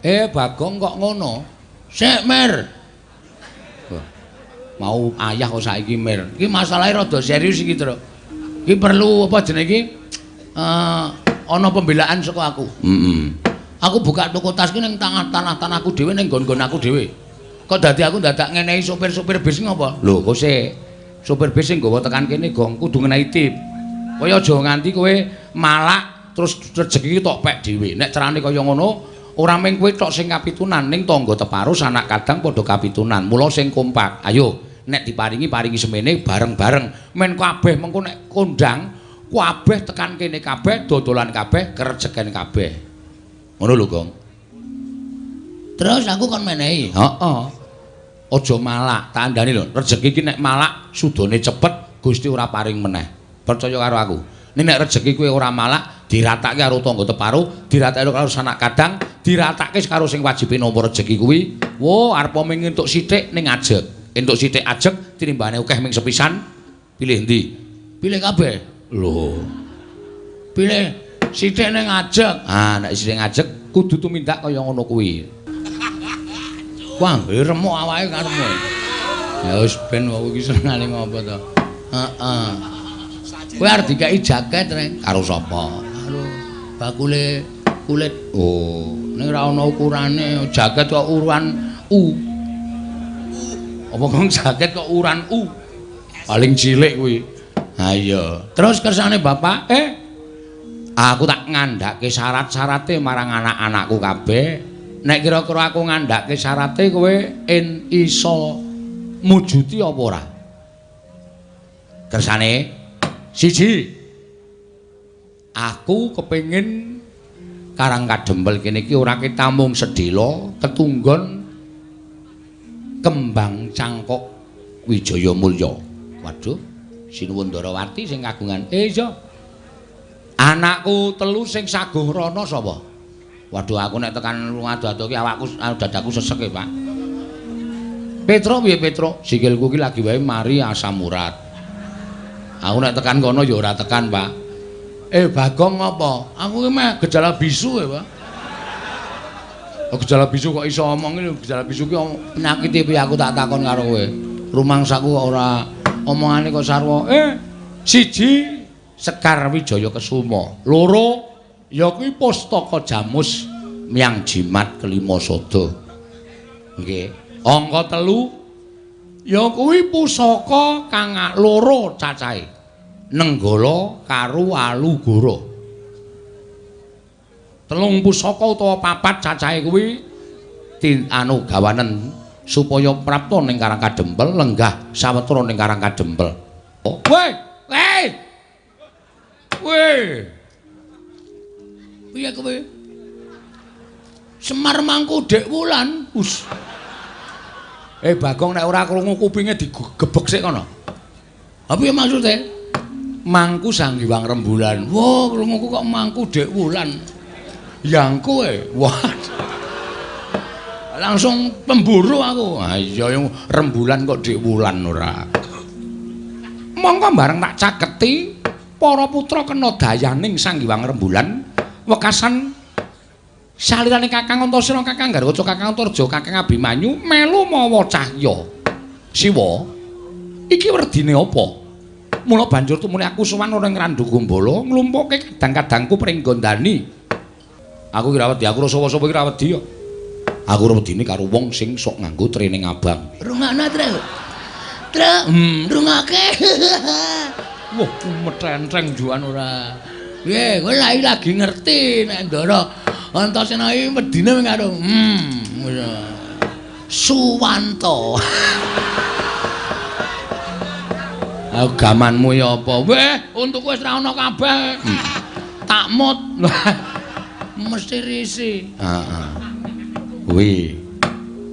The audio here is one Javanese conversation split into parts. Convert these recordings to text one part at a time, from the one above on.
Bagong kok ngono? Sik, Mir. Wah. Mau ayah kok saiki, Mir. Iki masalahe rada serius iki, Truk. Iki perlu apa jenenge iki? Ana pembelaan saka aku. Heeh. Aku buka toko tas ki ning tanah-tanahku dhewe, ning nggon-nggon aku dhewe. Kok dadi aku dadak ngenehi sopir-sopir bis ngopo? Lho, kok sik. Sopir bis sing nggawa tekan kene gong kudu ngenehi tip. Kowe aja nganti kowe malak terus rejeki tok pek dhewe. Nek carane kaya ngono, ora mung kowe tok sing kapitunan, ning tangga teparo sanak kadang padha kapitunan. Mula sing kompak. Ayo, nek diparingi paringi semene bareng-bareng. Men kabeh mengko nek kondang, kabeh tekan kene kabeh, dodolan kabeh, kerejeken kabeh. Ngono lho, Gong. Terus aku kon menehi. Heeh. Aja malak, tak andani lho. Rejeki iki nek malak sudane cepet, Gusti ora paring meneh. Percaya karo aku. Ning nek rejeki kowe ora malak, diratake karo tangga teparo, diratake karo sanak kadang, diratake karo sing wajibe nampa rejeki kuwi. Wo, arep mung entuk sithik ning ajeg. Entuk sithik ajeg tinimbane akeh ming sepisan. Pilih endi? Pilih kabeh. Lho. Pilih sithik ning ajeg. Ah, nek sithik ngajeg kudu tumindak kaya ngono kuwi. Wah, remuk awake karepmu. Ya wis ben wong iki senengane ngopo to. Heeh. Kowe arep dikeki jaket, Reng. Karo sapa? Karo bakule kulit. Oh, ning ora ana ukurane, jaket kok ukuran U. Apa kok jaket kok ukuran U? Paling cilik kuwi. Ha iya. Terus kersane bapak, aku tak ngandhake syarat-syarate marang anak-anakku kabeh. Nek kira-kira aku ngandhake syarate kowe en iso mujuti apa ora? Kersane siji, aku kepengin Karang Kadempel kene iki ora ketamung sedhela ketunggon kembang cangkok Wijaya Mulya. Waduh, Sinuwun Ndarawati sing kagungan. Iya. Anakku telu sing saguh rono sapa? Waduh, aku nek tekan ado-ado ki awakku dadaku sesek e, Pak. Petruk piye Petruk? Sikilku ki lagi wae mari asam urat. Aku nek tekan kono ya ora tekan, Pak. Bagong ngopo? Aku ki meh gejala bisu e, Pak. Oh, gejala bisu kok iso omong iki, gejala bisu ki penyakit piye aku tak takon karo kowe. Rumangsaku kok ora omongane kok sarwa. Siji Sekar Wijaya Kesuma, loro ya kuwi Pustaka Jamus Myang Jimat Kelima Sada. Nggih. Angka telu ya kuwi pusaka kang loro cacahe. Nenggala karo Alugoro. Telung pusaka utawa papat cacahe kuwi anu gawanen supaya prapta ning Karang Kadempel lenggah sawetara ning Karang Kadempel. Woi, woi. Woi. Piye kowe? Semar mangku Dek Wulan. Us. Bagong nek ora krungu kupinge digebek sik kono. Ha piye maksude? Mangku Sang Hyang Rembulan. Wah, krunguku kok mangku Dek Wulan. Yangku e. Wah. Langsung pemburu aku. Ha iya rembulan kok Dek Wulan ora. Mongko bareng tak caketi para putra kena dayaning Sang Hyang Rembulan wekasan salirane Kakang Antasena, Kakang Garwaca, Kakang Antarja, Kakang Abimanyu melu mawa cahya. Siwa, iki werdine apa? Mula banjur tumune aku sowan ora ing Randu Gombala nglumpukke kadang-kadangku pringgondani. Aku ki ra wedi, aku sapa-sapa ki ra wedi kok. Aku ora wedine karo wong sing sok nganggo training abang. Rungokno, Truk. Truk, rungokake. Wah, metenteng juan ora. Piye, kowe lagi ngerti nek Ndara Antasena iki wedine karo Suwanto. Aku gamanmu ya apa? Weh, untukku wis ra ono kabeh. Takmut. Mesti risi. Heeh. Kuwi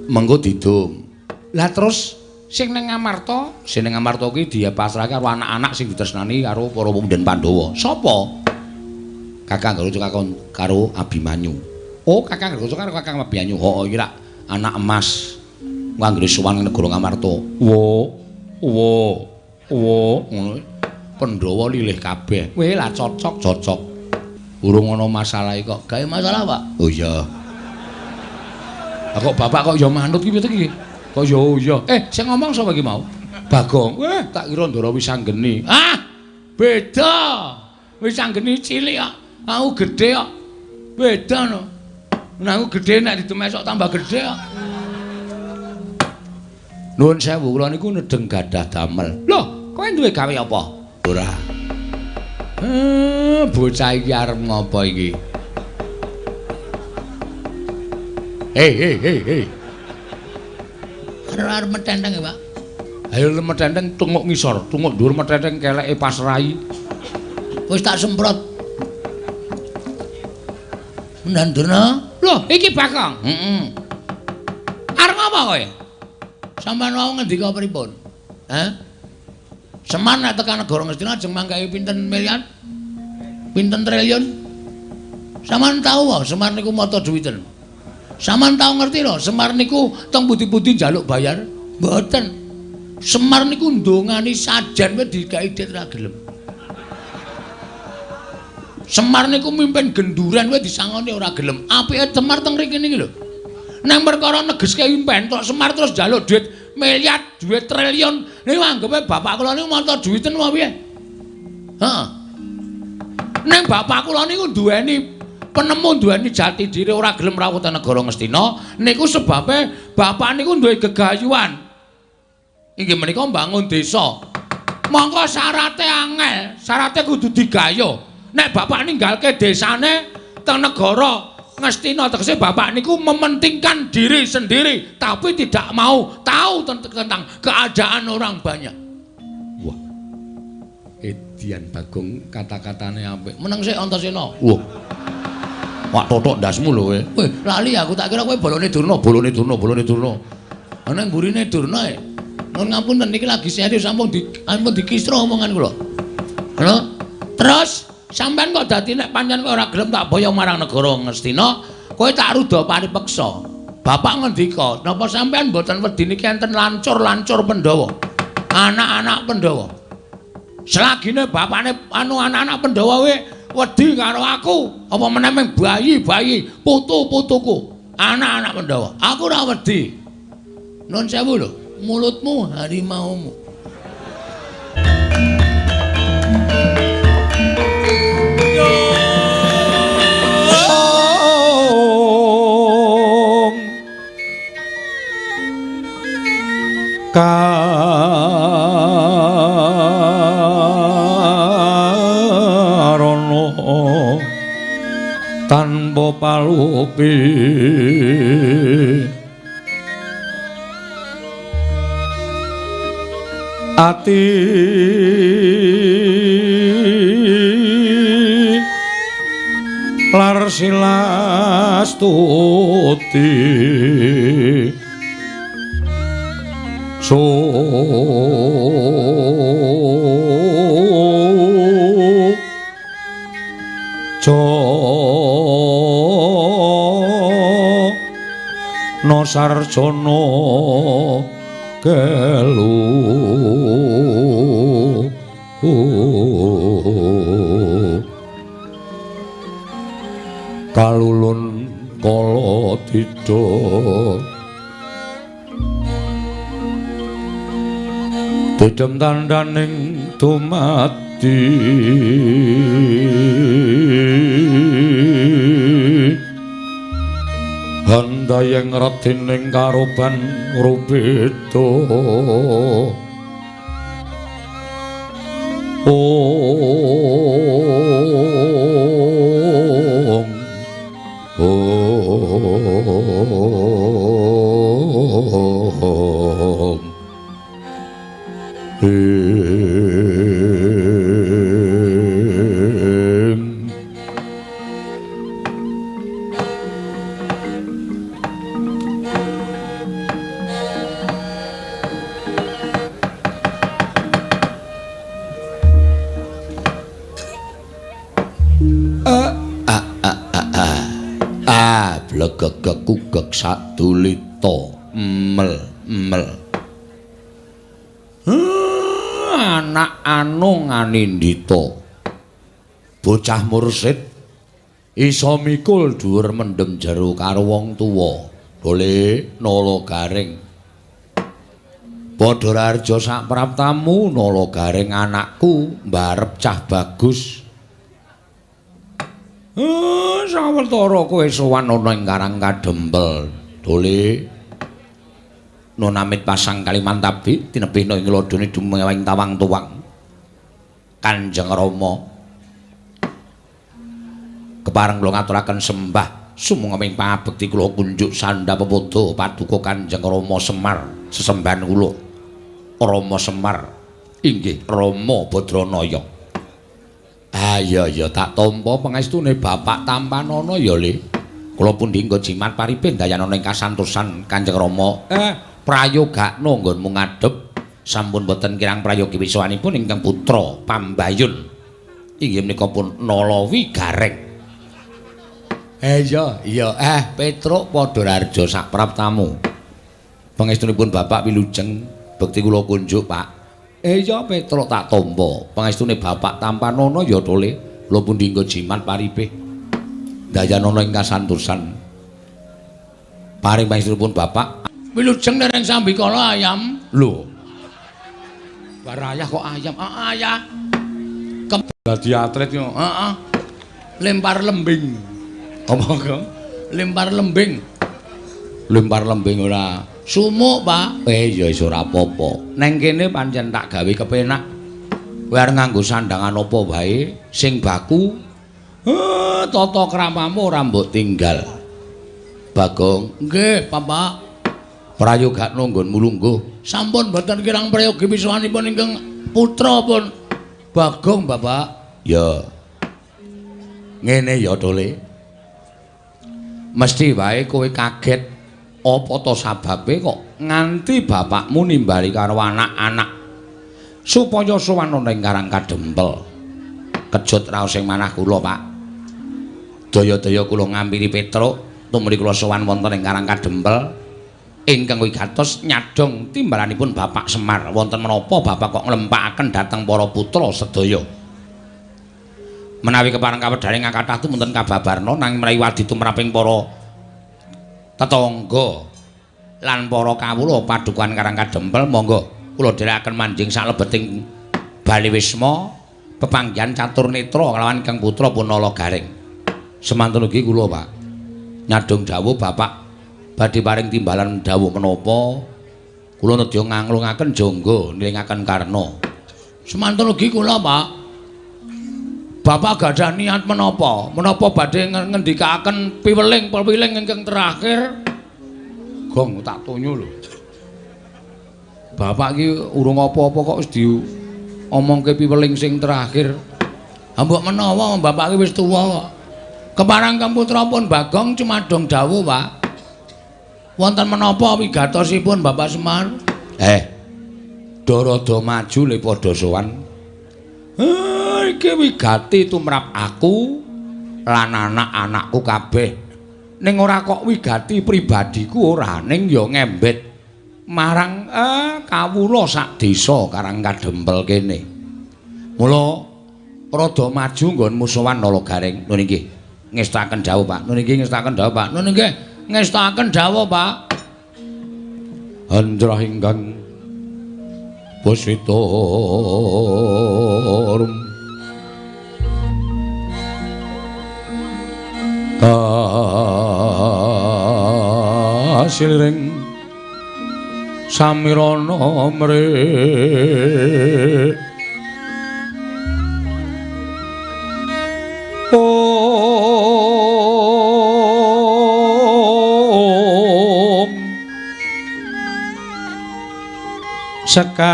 mengko didum. Lah terus sing ning Ngamarta, sing ning Ngamarta kuwi dipasrahke karo anak-anak sing ditresnani karo para pemuda Pandhawa. Sapa? Kakang Garwaca karo Abimanyu. Oh, Kakang Garwaca karo Kakang Abimanyu. Heeh, iki rak anak emas. Anggere sowan ning negara Ngamarta. Wo, wo, wo, ngono. Pandhawa lilih kabeh. Weh, lah cocok, cocok. Urung ana masalah kok. Gawe masalah, Pak? Oh iya. Lah kok bapak kok ya manut ki piye iki? Kok ya iya. Sing ngomong sapa iki mau? Bagong. Tak kira Ndara Wisanggeni. Ah, beda. Wisanggeni cilik kok. Aku gedhe kok. Beda no. Nek aku gedhe nek didemesok tambah gedhe kok. Nuwun sewu, kula niku nedeng gadah damel. Loh, kowe duwe gawe apa? Ora. Bocah iki arep ngopo iki? Hei, hei, hei, hei. Arep metenteng ya, Pak. Ayo metenteng tunguk ngisor, tunguk dhuwur metenteng keleke pas rai. Wis tak semprot. Mendan Durna. Loh, iki Bagong. Heeh. Arep ngopo kowe? Sampeyan wau ngendika pripun? Hah? Semar nek tekan negara Ngastina ajeng mangkahi pinten miliar? Pinten triliun? Sampeyan tau wae Semar niku mata duwiten. Sampeyan tau ngerti lho, Semar niku teng pundi-pundi njaluk bayar? Mboten. Semar niku ndongani sajen wae digawe dit ra gelem. Semar niku mimpin genduren wae disangoni ora gelem. Apike Semar teng mriki niki lho. Nang perkara negeske impen tok Semar terus njaluk duit miliar, duit triliun. Niku anggepe bapak kula niku mata duwiten apa piye? Heeh. Nang bapak kula niku duweni penemu, duweni jati diri ora gelem rawuh teng negara Ngastina niku sebabe bapak niku duwe gegayuhan. Inggih menika mbangun desa. Mongko syarate angel, syarate kudu digayuh. Nek bapak ninggalke desane teng negara Ngastina tegese bapak niku mementingkan diri sendiri tapi tidak mau tahu tentang keadaan orang banyak. Wah. Edian Bagong kata-katane apik. Meneng sik Antasena. Wah. Wak totok ndasmu lho kowe. Weh, lali aku tak kira kowe bolone Durna, bolone Durna, bolone Durna. Ana mburine Durna e. Nuwun ngapunten niki lagi serius ampun dikisro omongan kula. Lho, terus sampeyan kok dadi nek pancen kowe ora gelem tak boyong marang negara Ngastina, kowe tak ruda paripeksa. Bapak ngendika, napa sampeyan mboten wedi niki enten lancur-lancur Pandhawa? Anak-anak Pandhawa. Selagine bapakne anu anak-anak Pandhawa kowe wedi karo aku, apa meneh ming bayi-bayi, putu-putuku, anak-anak Pandhawa. Aku ora wedi. Nuwun sewu lho, mulutmu harimaumu. Karono tanpa palupi ati lar silastuti so no sarjana kelu kalulun kala dida didem tandaning dumadi handayeng redining karoban rubeda. Om Om Im. A blegegekugek sadulita mel mel. Anak anu nganindita. Bocah mursid iso mikul dhuwur mendem jero karo wong tuwa. Dole Nala Gareng. Padha raharja sak praptamu Nala Gareng anakku mbarep cah bagus. Sawetara kowe sowan ana ing Karang Kadempel. Dole nunamit pasang Kalimantabi tinebihna ing lodone dumewing tawang tuwang. Kanjeng Rama kepareng kula ngaturaken sembah sumangga pangabekti kula kunjuk sandha pepodo paduka Kanjeng Rama Semar sesembahan kula. Rama Semar inggih Rama Badranaya. Ah iya iya tak tampa pangestune Bapak tampanana ya Le. Kula pundi nggo jimat paripe ndayanana ing kasantosan Kanjeng Rama. Prayogakno nggonmu ngadhep sampun boten kirang prayogi wiswanipun ingkang putra Pambayun. Inggih menika pun Nalawi Gareng. Iya iya Petruk padha raharja sak praptamu. Pangestunipun Bapak wilujeng bekti kula kunjuk Pak. Iya Petruk tak tampa. Pangestune Bapak tampanana ya Tole. Kula pundi nggo jimat paripe. Ndayanana ing kasantosan. Paring pangestunipun Bapak wilujeng dereng sambikala ayam. Lho. Bar ayah kok ayam. Ayah. Dadi atlet yo. Heeh. Lempar lembing. Apa, Gong? Lempar lembing. Lempar lembing ora. Sumuk, Pak. Ya wis ora apa-apa. Neng kene pancen tak gawe kepenak. Kowe arep nganggo sandangan apa wae sing baku. Tata kramamu ora mbok tinggal. Bagong. Nggih, Bapak. Prayogakno nggonmu lungguh. Sampun boten kirang prayogi wiswanipun ingkang putra pun Bagong, Bapak. Ya. Ngene ya, Tole. Mesti wae kowe kaget apa to sababe kok nganti bapakmu nimbali karo anak-anak supaya sowan ana ing Karang Kadempel. Kejut raos ing manah kula, Pak. Daya-daya kula ngampiri Petruk tumrih kula sowan wonten ing Karang Kadempel ingkang wigatos nyadhong timbalanipun Bapak Semar. Wonten menapa bapak kok nglempakaken dhateng para putra sedaya? Menawi kepareng kawedhane ngakathah tumunten kababarna nanging menawi wadi tumraping para tetangga lan para kawula padukuhan Karang Kadempel monggo kula dherekaken manjing salebeting Bali Wisma pepanggihan catur netra kalawan Kang Putra Punala Gareng. Semantun ugi kula, Pak. Nyadhong dawuh Bapak badhe paring timbalan dawuh menapa kula nedya nganglungaken jangga nilingaken karna. Semantun ugi kula, Pak. Bapak gadah niat menapa? Menapa badhe ngendikaaken piweling-piweling ingkang terakhir? Gong tak tonyo lho. Bapak iki urung apa-apa kok wis diomongke piweling sing terakhir. Ha mbok menawa bapak iki wis tuwa kok. Keparang Kang Putra pun Bagong cumadong dawuh, Pak. Wonten menapa wigatosipun Bapak Semar? Dara-dara maju le padha sowan. Iki wigati tumrap aku lan anak-anakku kabeh. Ning ora kok wigati pribadiku ora, ning ya ngembet marang kawula sak desa Karang Kadempel kene. Mula rada maju nggonmu sowan Nala Gareng. Nun inggih ngestakaken dawuh, Pak. Nun inggih ngestakaken dawuh, Pak. Nun inggih ngestakaken dawuh, Pak. Anjrah ingkang puswita kasiliring samirana mrih Om Sekar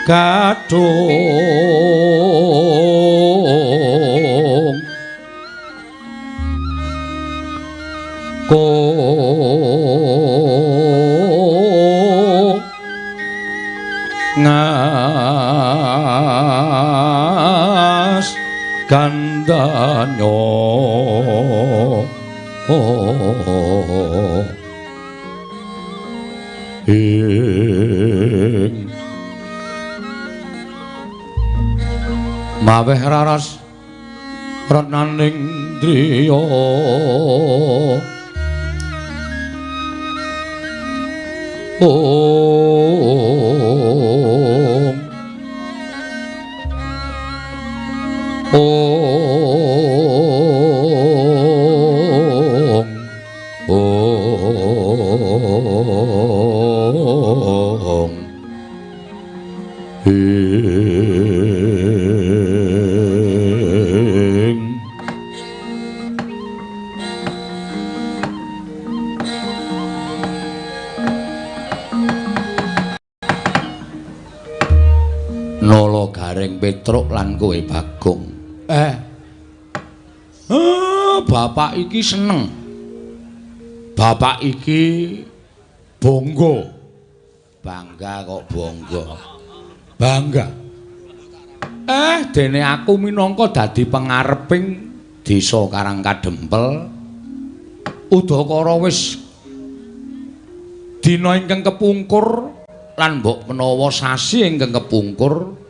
Gadung Ko ngas gandanyo ing maweh raras retnaning driya. Om Om Om Ing. Nala Gareng Petruk lan kowe Bagong. Bapak iki seneng. Bapak iki bangga. Bangga kok bangga. Bangga. Dene aku minangka dadi pengareping desa Karang Kadempel. Udakara wis dina ingkang kepungkur lan mbok menawa sasi ingkang kepungkur,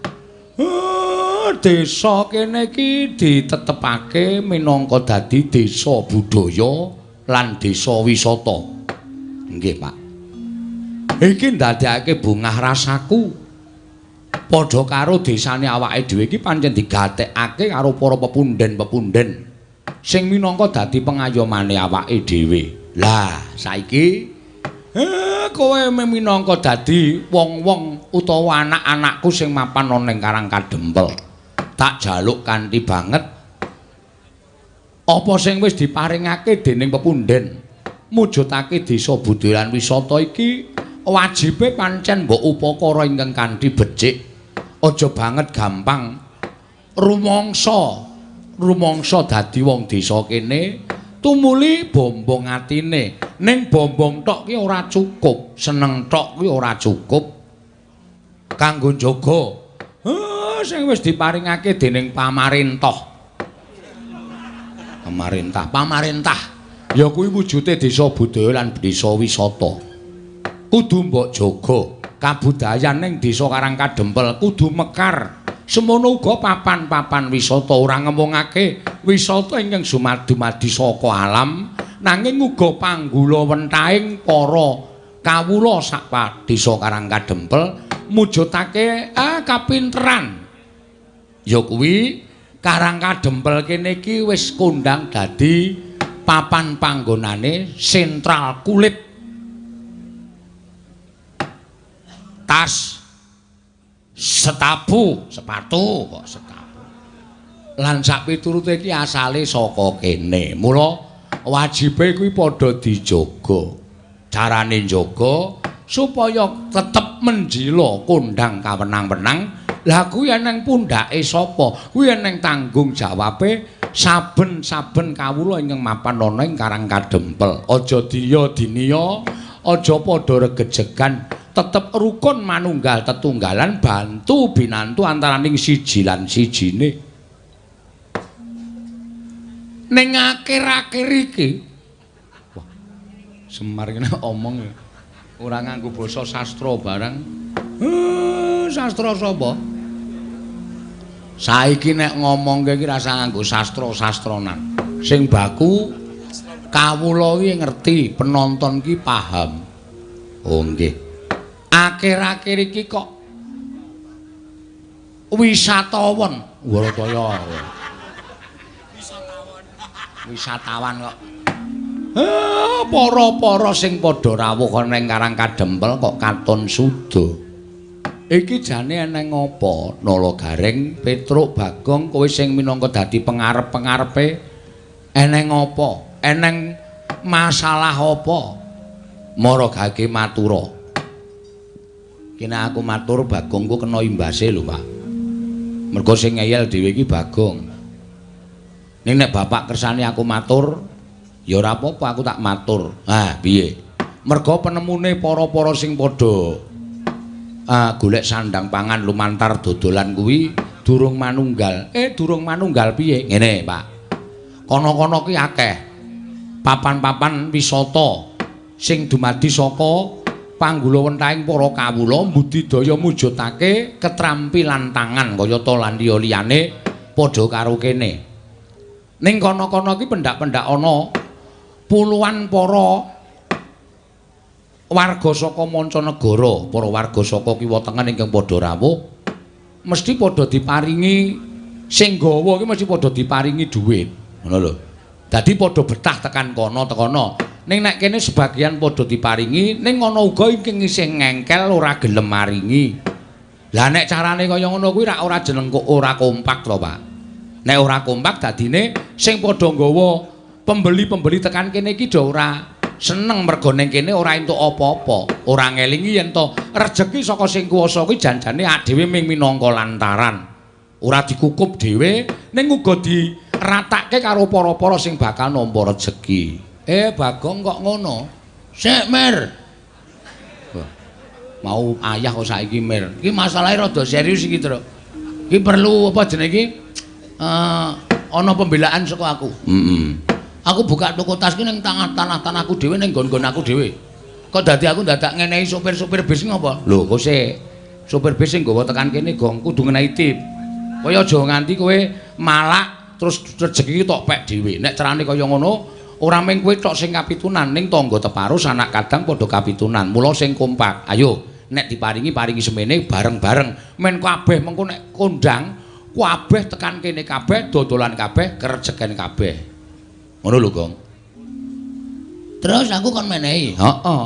desa kene iki ditetepake minangka dadi desa budaya lan desa wisata. Nggih, Pak. Iki ndadekake bungah rasaku. Padha karo desane awake dhewe iki pancen digatekake karo para pepunden-pepunden sing minangka dadi pengayomane awake dhewe. Lah, saiki kowe minangka dadi wong-wong utawa anak-anakku sing mapan ana ing Karang Kadempel. Tak jaluk kanthi banget apa sing wis diparingake dening pepunden mujudake desa budaya lan wisata iki wajibe pancen mbok upakara ingkang kanthi becik. Aja banget gampang rumangsa dadi wong desa kene tumuli bombong atine. Ning bombong tok ki ora cukup, seneng tok ki ora cukup kanggo njaga sing wis diparingake dening pamarentah. Pamarentah ya kuwi wujude desa budaya lan desa wisata. Kudu mbok jaga kabudayan ning desa Karang Kadempel kudu mekar. Semono uga papan-papan wisata ora ngemungake wisata ingkang dumadi saka alam, nanging uga panggula wentahing para kawula sak desa Karang Kadempel mujudake kapinteran. Ya kuwi Karang Kadempel kene iki wis kondang dadi papan panggonane sentral kulit, tas, setapu, sepatu kok setapu. Lan sak piturute iki asale saka kene. Mula wajibe kuwi padha dijaga. Carane njaga supaya tetep menjila kondang kawenang-wenang. Lah kuwi eneng pundhake sapa? Kuwi eneng tanggung jawabe saben-saben kawula ingkang mapan ana ing Karang Kadempel. Aja diya diniya, aja padha regejegan. Tetep rukun manunggal tetunggalan bantu binantu antaraning siji lan sijine. Ning akhir-akhir iki, wah, Semar kene omong ya ora nganggo basa sastra barang. Sastra sapa? Saiki nek ngomongke iki rasa nganggo sastra-sastranan. Sing baku kawula iki ngerti, penonton ki paham. Oh nggih. Akhir-akhir iki kok wisatawan Warataya. Wisatawan kok. Para-para sing padha rawuh ana ing Karang Kadempel kok katon suda. Iki jane eneng apa? Nala Gareng, Petruk, Bagong, kowe sing minangka dadi pengarep-pengarepe eneng apa? Eneng masalah apa? Mara gage matura. Kene aku matur Bagong ku kena imbase lho, Pak. Mergo sing ngeyel dhewe iki Bagong. Ning nek bapak kersane aku matur, ya ora apa-apa aku tak matur. Ah, piye? Mergo penemune para-para sing padha golek sandang pangan lumantar dodolan kuwi durung manunggal. Durung manunggal piye? Ngene, Pak. Kono-kono ki akeh papan-papan wisata sing dumadi saka panggula wentahing para kawula mbudidaya mujudake ketrampilan tangan kayata lan liya-liyane padha karo kene. Ning kono-kono iki pendak-pendak ana puluhan para warga saka mancanegara, para warga saka kiwa tengen ingkang padha rawuh, mesti padha diparingi sing gawa iki mesti padha diparingi dhuwit. Ngono lho. Dadi padha betah tekan kono tekono. Ning nek kene sebagian padha diparingi, ning ana uga ingkang isih ngengkel ora gelem maringi. Lah nek carane kaya ngono kuwi rak ora jeneng kok ora kompak to, Pak. Nek ora kompak dadine sing padha nggawa pembeli-pembeli tekan kene iki do ora seneng mergo ning kene ora entuk apa-apa, ora ngelingi yen to rejeki saka sing kuwasa kuwi janjane dhewe ming minangka lantaran. Ora dikukup dhewe ning uga diratake karo para-para sing bakal nampa rejeki. Bagong kok ngono? Sik, Mer. Mau ayah kok saiki, Mir. Iki masalahe rada serius iki, Truk. Iki perlu apa jenenge iki? Ana pembelaan saka aku. Heeh. Aku buka toko tas ki ning tanah-tanahku dhewe ning nggon-nggon aku dhewe. Kok dadi aku dadak ngenehi sopir-sopir bis ngopo? Lho, kok sik sopir bis sing nggawa tekan kene gong kudu ngenehi tip. Kaya aja nganti kowe malak terus rejeki tok pek dhewe. Nek carane kaya ngono, ora mung kowe tok sing kapitunan, ning tangga teparo sanak kadang padha kapitunan. Mula sing kompak. Ayo, nek diparingi paringi semene bareng-bareng. Men kabeh mengko nek kondang, kabeh tekan kene kabeh, dodolan kabeh, kerejeken kabeh. Ngono lho, Gong. Terus aku kon menehi. Heeh.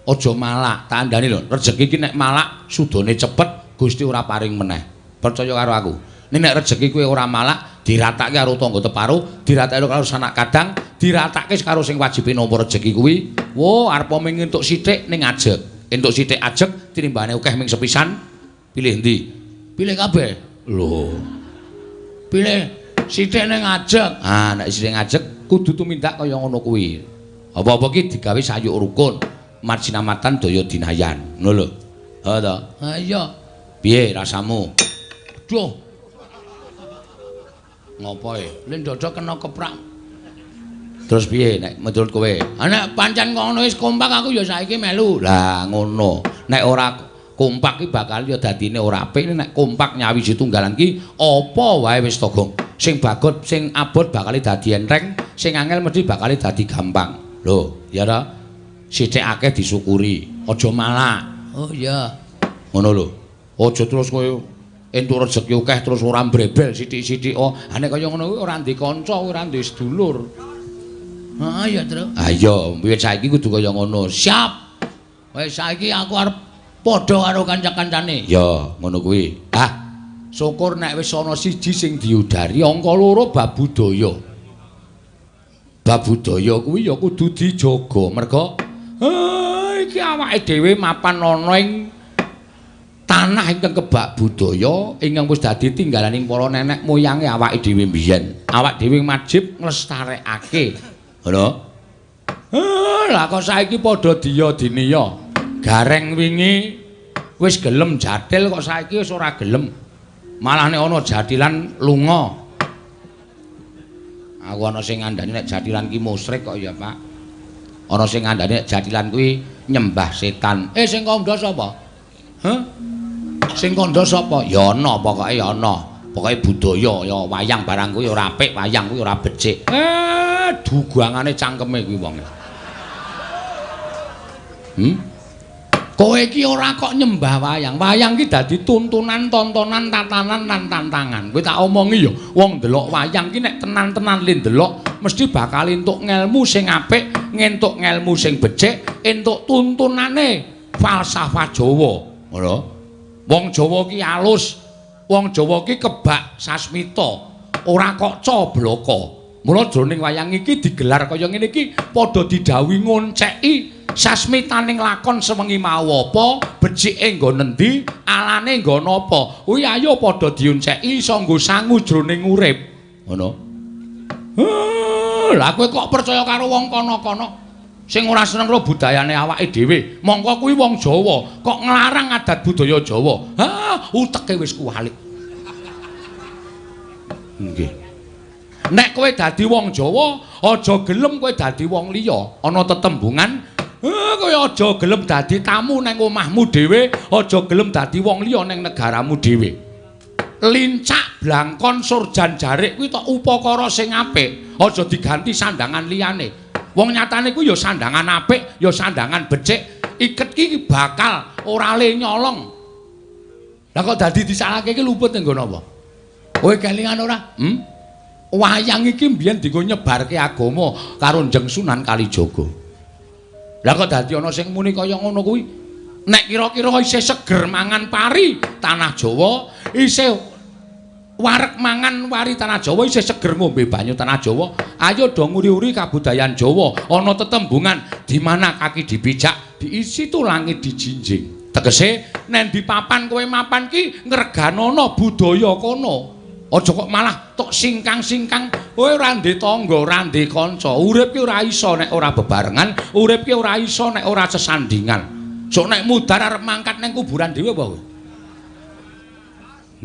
Aja malak, tak andani lho. Rejeki iki nek malak sudane cepet, Gusti ora paring meneh. Percaya karo aku. Nek nek rejeki kuwi ora malak, diratake karo tangga teparo, diratake karo sanak kadang, diratake karo sing wajibe nampa rejeki kuwi. Wo, arep mung entuk sithik ning ajeg. Entuk sithik ajeg tinimbane akeh ming sepisan. Pilih endi? Pilih kabeh. Lho. Pilih sithik ning ajeg. Ah, nek sithik ajeg kudu tumindak kaya ngono kuwi. Apa-apa ki digawe sayuk rukun, marjinamatan daya dinayan. Ngono lho. Ha ta? Ha iya. Piye rasamu? Duh. Ngopo e? Lha ndodok kena keprak. Terus piye nek menurut kowe? Ha nek pancen ngono wis kompak aku ya saiki melu. Lah ngono. Nek ora kompak ki bakal ya dadine ora apik. Nek kompak nyawiji tunggalan ki apa wae wis to, Gong. Sing bagot, sing abot bakal dadi enteng, sing angel mesti bakal dadi gampang. Lho, ya ta? Sithik akeh disyukuri, aja malak. Oh iya. Ngono lho. Aja terus kowe entuk rejeki akeh terus ora mbrebel sithik-sithik. Oh, ha nek kaya ngono kuwi ora ndek kanca, ora ndek sedulur. Heeh ya, Truk. Ha iya, wiwit saiki kudu kaya ngono. Siap. Wis saiki aku arep padha karo kanca-kancane. Ya, ngono kuwi. Ah, syukur nek wis ana siji sing diudari, angka loro bab budaya. Bab budaya kuwi ya kudu dijaga merga iki awake dhewe mapan ana ing tanah ingkang kebak budaya ingkang wis dadi tinggalaning para nenek moyange awake dhewe mbiyen. Awak dhewe wajib nglestarekake. Ngono. Lah kok saiki padha diya diniya. Gareng wingi wis gelem jathil kok saiki wis ora gelem. Malah nek ana jathilan lunga. Aku ana sing ngandani nek jathilan ki musyrik kok ya, Pak. Ana sing ngandani nek jathilan kuwi nyembah setan. Sing kandha sapa? Hah? Sing kandha sapa? Ya ana pokoke ya ana. Pokoke budaya ya wayang barang kuwi ora apik, wayang kuwi ora becik. Dugangane cangkeme kuwi wonge. Kowe iki ora kok nyembah wayang. Wayang ki dadi tuntunan, tontonan, tatanan lan tantangan. Kowe tak omongi ya, wong ndelok wayang ki nek tenan-tenan le ndelok mesti bakal entuk ngelmu sing apik, ngentuk ngelmu sing becik, entuk tuntunane falsafah Jawa. Ngono. Wong Jawa ki alus, wong Jawa ki kebak sasmita, ora kok cobloko. Mula jroning wayang iki digelar kaya ngene iki padha didhawuhi ngonceki sasmitaning lakon sewengi mau apa, becike nggon endi, alane nggon apa. Kuwi ayo padha dionceki iso nggo sangu jroning urip. Ngono. Lah kowe kok percaya karo wong kono-kono sing ora seneng karo budayane awake dhewe. Mongko kuwi wong Jawa kok nglarang adat budaya Jawa. Ha, uteke wis kuwalik. Nggih. Nek kowe dadi wong Jawa, aja gelem kowe dadi wong liya. Ana tetembungan, kowe aja gelem dadi tamu nang omahmu dhewe, aja gelem dadi wong liya nang negaramu dhewe. Lincak blangkon surjan jarik kuwi tok upakara sing apik. Aja diganti sandangan liyane. Wong nyatane kuwi ya sandangan apik, ya sandangan becik. Iket ki bakal ora le nyolong. Lah kok dadi disalahke iki luput ning nggon apa? Kowe kelingan ora? Wayang iki mbiyen dienggo nyebarke agama karo Njeng Sunan Kalijaga. Lah kok dadi ana sing muni kaya ngono kuwi? Nek kira-kira isih seger mangan pari tanah Jawa, isih wareg mangan wari tanah Jawa, isih seger ngombe banyu tanah Jawa, ayo do nguri-uri kabudayan Jawa. Ana tetembungan di mana kaki dipijak, diisi tu langit dijinjing. Tegese nek di papan kowe mapan ki ngreganana budaya kono. Aja kok malah tok singkang-singkang, kowe ora ndek tangga, ora ndek kanca. Urip ki ora iso nek ora bebarengan, urip ki ora iso nek ora sesandingan. Sok nek mudhar arep mangkat ning kuburan dhewe apa kowe?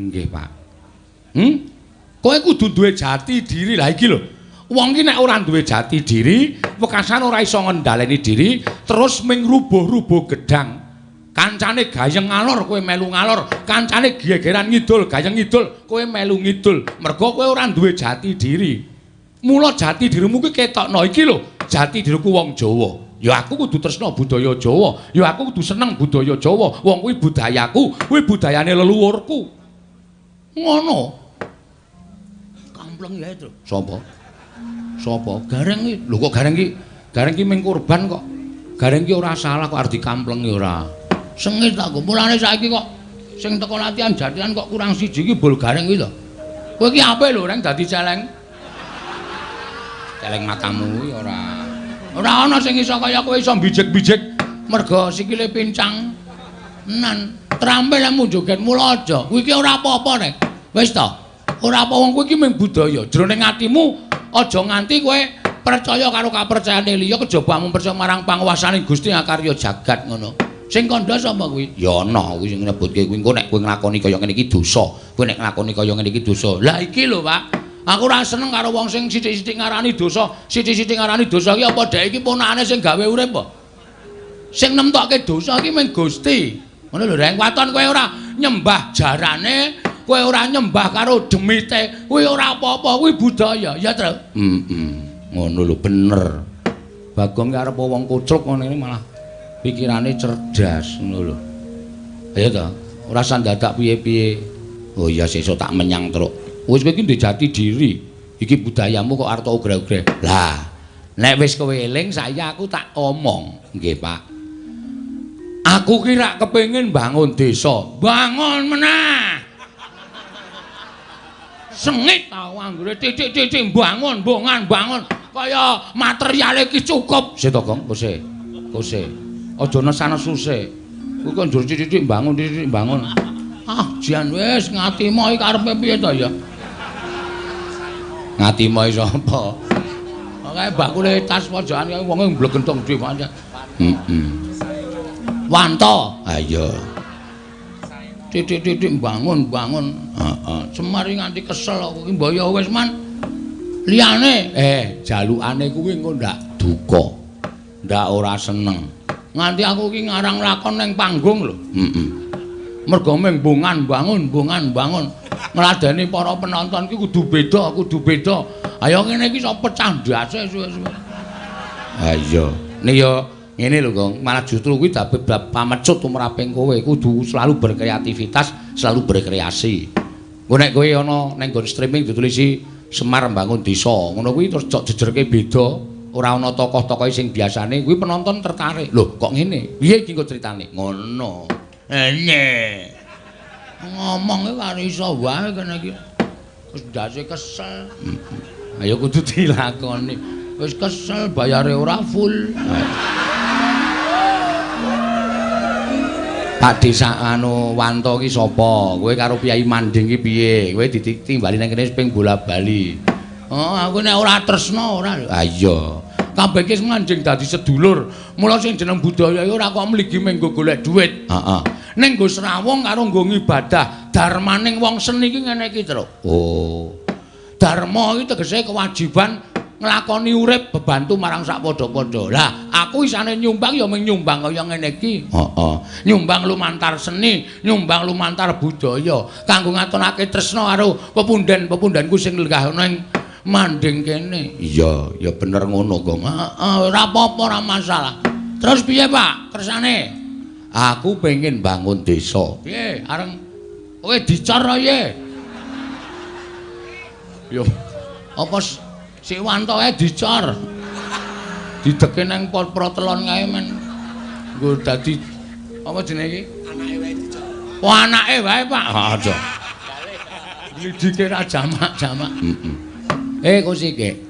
Nggih, Pak. Kowe kudu duwe jati diri. Lah iki lho. Wong ki nek ora duwe jati diri, wekasan ora iso ngendhaleni diri, terus ming rubuh-rubuh gedang. Kancane gayeng ngalor kowe melu ngalor, kancane gegeran ngidul, gayeng ngidul, kowe melu ngidul. Mergo kowe ora duwe jati diri. Mula jati dirimu ki ketokno iki lho, jati diriku wong Jawa. Ya aku kudu tresna budaya Jawa, ya aku kudu seneng budaya Jawa. Wong kuwi budayaku, kuwi budayane leluhurku. Ngono. Kampleng ya itu. Sapa? Sapa? Gareng iki. Lho kok gareng iki? Gareng iki ming korban kok. Gareng iki ora salah kok arep dikamplengi ora. Sengit aku. Mulane saiki kok sing teko latihan jatilan kok kurang siji iki bol gareng kuwi lho. Kowe iki apik lho reng dadi celeng. Celeng matamu kuwi ora. Ora ana sing iso kaya kowe iso bijik-bijik mergo sikile pincang. Nan, trampil lemu joget mula aja. Kuwi iki ora apa-apa rek. Wis to. Ora apa wong kuwi iki mung budaya. Jroning atimu aja nganti kowe percaya karo kapercayane liya kejaba mung percaya marang panguwasane Gusti akarya jagat ngono. Sing kandha sapa kuwi? Ya ana kuwi sing nyebutke kuwi engko nek kowe nglakoni kaya ngene iki dosa. Kowe nek nglakoni kaya ngene iki dosa. Lah iki lho, Pak. Aku ora seneng karo wong sing sithik-sithik ngarani dosa, sithik-sithik ngarani dosa iki apa dhek iki ponakane sing gawe urip apa? Sing nemtokke dosa iki mung Gusti. Ngono lho, Reng. Waton kowe ora nyembah jarane, kowe ora nyembah karo demite, kuwi ora apa-apa, kuwi budaya, ya, Tru? Heeh. Ngono lho, bener. Bagong ki arep wong kucluk ngono iki malah pikirane cerdas ngono lho. Ayo ta, ora usah dadak piye-piye. Oh iya sesuk tak menyang truk. Wis kowe iki ndek jati diri. Iki budayamu kok arep ogre-ogre. Lah, nek wis kowe eling saiki aku tak omong. Nggih, Pak. Aku ki rak kepengin bangun desa. Bangun meneh. Sengit ta anggere titik-titik bangun, bongan, bangun. Kaya materiale iki cukup. Sik to, Gong, kose. Kose. Aja nesan-nesu sik. Kuwi kok njur titik-titik bangun, titik-titik bangun. Ah, jan wis ngatimo iki karepe piye to ya? Ngatimo iki sapa? Kae bakule tas pojokan kae wonge mblegentong dhewe pancen. Heeh. Wanto. Ha iya. Titik-titik bangun, bangun. Heeh. Semar nganti kesel aku iki mbok ya wis man. Liyane, jalukane kuwi engko ndak duka. Ndak ora seneng. Nganti aku iki ngarang lakon ning panggung lho. Heeh. Mergo mung bongan bangun, bongan bangun. Ngladeni para penonton iki kudu beda, kudu beda. Ayo ngene iki iso pecah ndase suwe-suwe. Ha iya. Nek ya ngene lho, Gong. Malah justru kuwi dadi pamecut tumraping kowe. Kudu selalu berkreativitas, selalu berkreasi. Engko nek kowe ana ning nggon streaming ditulisi Semar mbangun desa, ngono kuwi terus cok jejerke beda. Ora ana tokoh-tokohe sing biasane kuwi penonton tertarik. Lho, kok ngene? Piye iki engko critane? Ngono. Ene. Ngomong iki karo iso wae kene iki. Wis ndase kesel. Ayo kudu dilakoni. Wis kesel bayare ora full. Pak Desa anu Wanto ki sapa? Kowe karo Kyai Manding ki piye? Kowe ditimbali nang kene ping bola-bali. Oh, aku nek ora tresna ora lho. Ha iya. Kabeh iki manjing dadi sedulur. Mula sing jeneng budaya iki ora kok mligi mung nggo golek dhuwit. Heeh. Ning nggo srawung karo nggo ngibadah. Darmaning wong seni iki ngene iki, Truk. Oh. Dharma iki tegese kewajiban nglakoni urip bebantu marang sak padha-padha. Lah, aku isane nyumbang ya mung nyumbang kaya ngene iki. Heeh. Nyumbang lumantar seni, nyumbang lumantar budaya kanggo ngatonake tresna karo pepunden-pepundenku sing lenggah ana ing manding kene. Iya, ya bener ngono, Gong. Heeh, ora apa-apa, ora masalah. Terus piye, Pak? Kersane? Aku pengen bangun desa. Piye? Areng kowe dicor piye? Yo, apa si wantoke dicor? Dideke nang protelon kae men. Nggo dadi apa jenenge iki? Anake wae dicor. Oh, anake wae, Pak. Ha, aja. Glidike ra jamak-jamak. Heeh. Kosike.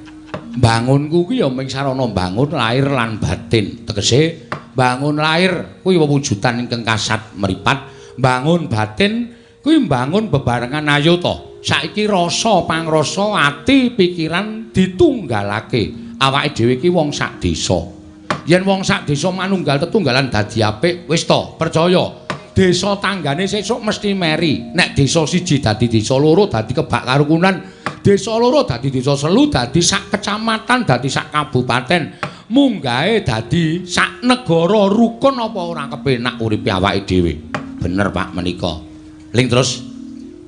Bangunku ki ya mung sarana bangun lahir lan batin. Tegese bangun lahir kuwi wewujudan ingkang kasat mripat, bangun batin kuwi mbangun bebarengan ayata. Saiki rasa pangrasa ati pikiran ditunggalake. Awake dhewe iki wong sak desa. Yen wong sak desa manunggal tetunggalan dadi apik, wis to, percaya. Desa tanggane sesuk mesti meri. Nek desa siji dadi desa loro dadi kebak karukunan, desa loro dadi desa selu dadi sak kecamatan dadi sak kabupaten, munggahe dadi sak negara rukun apa ora kepenak uripe awake dhewe. Bener Pak menika. Ling terus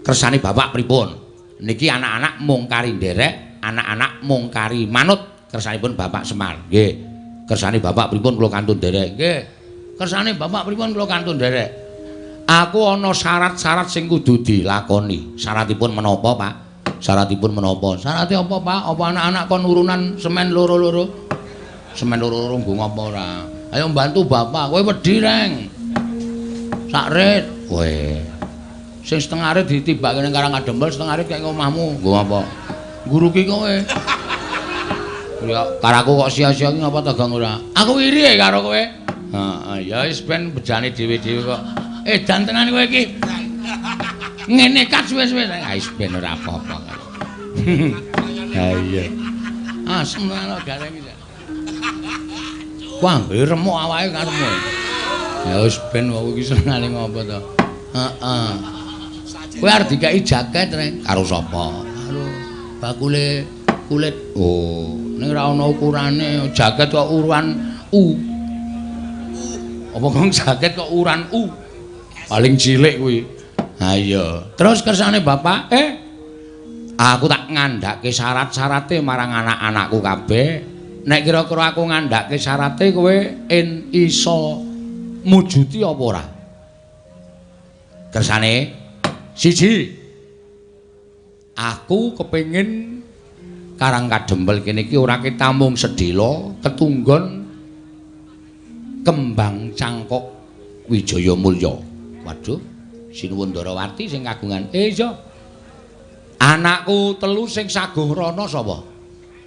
kersane bapak pripun? Niki anak-anak mung kari nderek, anak-anak mung kari manut kersanipun Bapak Semar. Nggih. Kersane bapak pripun kula kantun nderek? Nggih. Kersane bapak pripun kula kantun nderek? Aku ana syarat-syarat sing kudu dilakoni. Syaratipun menapa, Pak? Syaratipun menapa? Syarate apa, Pak? Apa anak-anak kon urunan semen loro-loro? Semen loro-loro nggo ngapa ora? Ayo mbantu bapak, kowe wedi, Reng. Sak rit. Kowe. Sing setengah rit ditibake ning Karang Kadempel, setengah rit kaya omahmu. Nggo apa? Nguruki kowe. Ya karaku kok sia-sia ki ngapa ta, Gong ora? Aku iri karo kowe. Heeh, ya wis ben bejane dhewe-dhewe kok. Edan tenan kowe iki. Ngene kat suwe-suwe. Ah wis ben ora apa-apa. Ha iya. Asem tenan gareng iki. Wah, remuk awake karepmu. Ya wis ben wong iki senengane ngopo to. Heeh. Kowe arep dikeki jaket, Reng. Karo sapa? Karo bakule kulit. Oh, ning ora ana ukurane, jaket kok uruan U. Apa kok jaket kok uruan U? Paling cilik kuwi. Ha iya. Terus kersane bapak, aku tak ngandhake syarat-syarate marang anak-anakku kabeh. Nek kira-kira aku ngandhake syarate kowe en iso mujuti apa ora? Kersane siji, aku kepengin Karang Kadempel kene iki ora ketamung sedhela ketunggon kembang cangkok Wijaya Mulya. Waduh, Sinuwun Ndarawati sing kagungan. Iya. Anakku telu sing saguh rono sapa?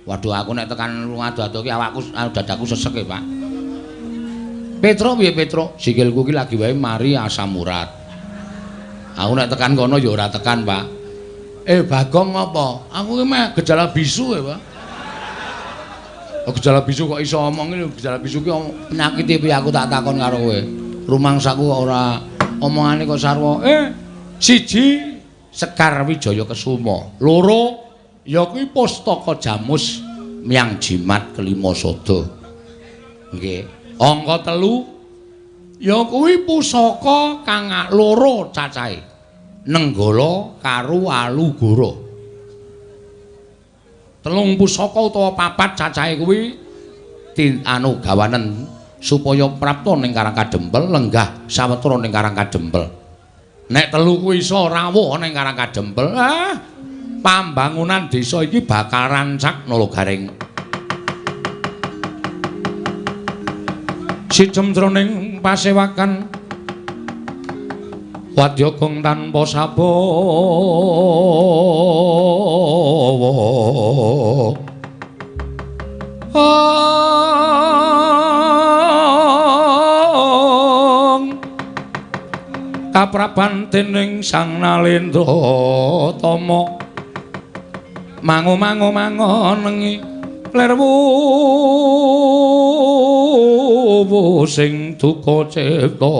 Waduh, aku nek tekan ado-ado ki awakku dadaku sesek e, Pak. Petro piye Petro? Sikilku ki lagi wae mari asam urat. Aku nek tekan kono ya ora tekan, Pak. Bagong apa? Aku ki meh gejala bisu ya, Pak. Oh, gejala bisu kok iso omong iki, gejala bisu ki penyakit piye aku tak takon karo kowe. Rumangsaku kok ora omongane kok sarwa. Siji Sekar Wijaya Kesuma, loro ya kuwi Pustaka Jamus Myang Jimat Kelima Sada. Nggih. Angka telu ya kuwi pusaka kang loro cacahe. Nenggala karo Alugoro. Telung pusaka utawa papat cacahe kuwi anu gawanen supaya prapta ning Karang Kadempel lenggah sawetara ning Karang Kadempel. Nek telu kuwi iso rawuh ning Karang Kadempel, pambangunan desa iki bakal rancak nala garing. Sijem jroning pasewakan wadya gong tanpa sabawa. Kapraban dening Sang Nalendra Tama mangu-mangu mangonengi lerwu sing duka cipta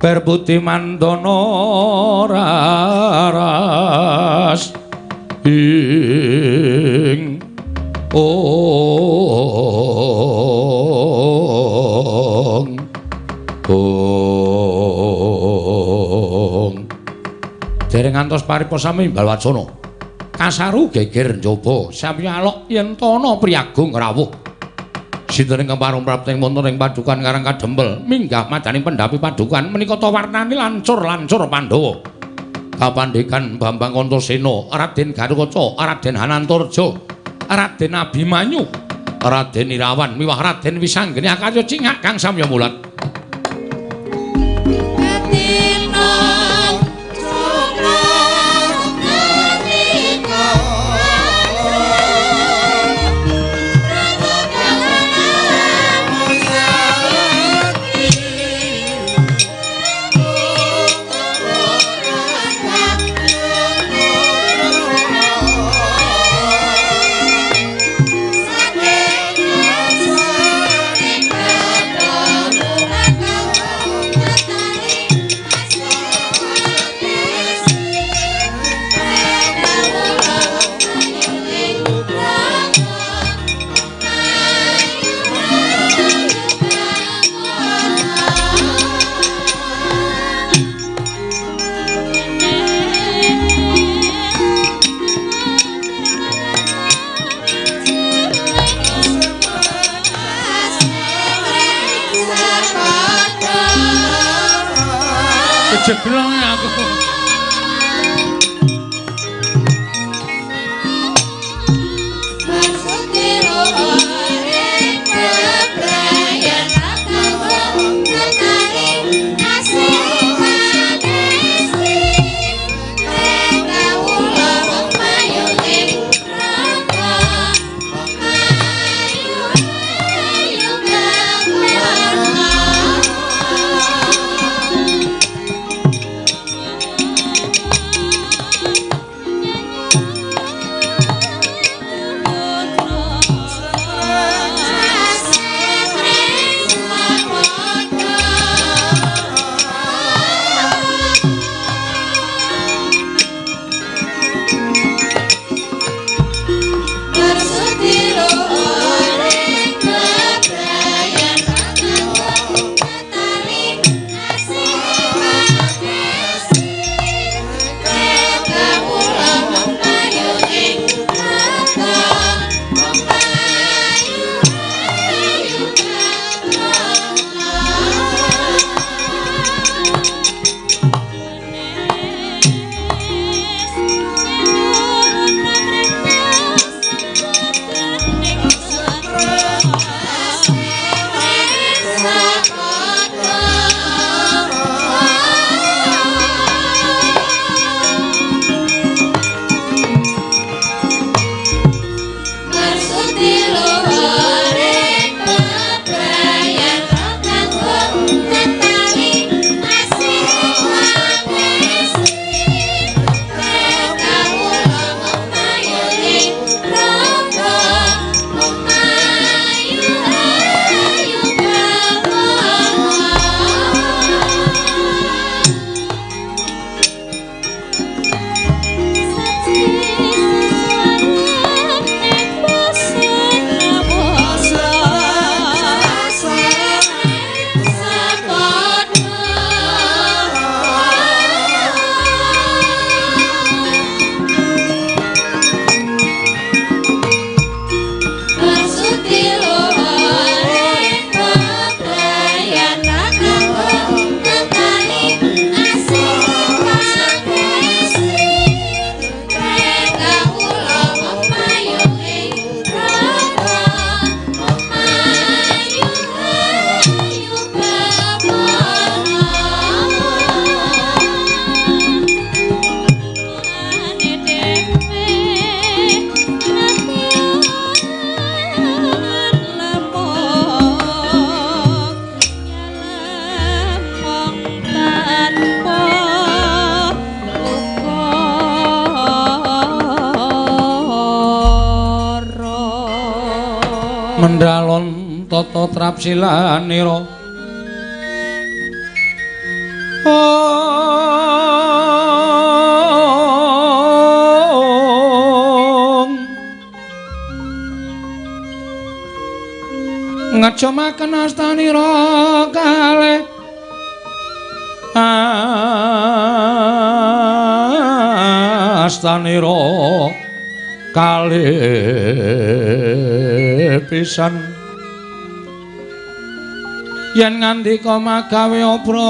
berbuti mandana raras ing Ong Ong dereng ngantos paripa sami imbal wacana. Kasaru geger njaba sami alok yen tana priyagung rawuh. Sinten ingkang parung prapting wonten ing padukan Karang Kadempel minggah madaning pendhapi padukan menika ta warnane lancur-lancur Pandhawa. Kapandhekan Bambang Antasena, Raden Garukaca, Raden Hanantarja, Raden Abimanyu, Raden Irawan miwah Raden Wisanggeni akarya cingak kang samya mulat. Jeglong aku. Mendalon tata trapsilanira Ong Ngecumaken astanira kalih astanira kalih pisan yen ngandika magawe obranta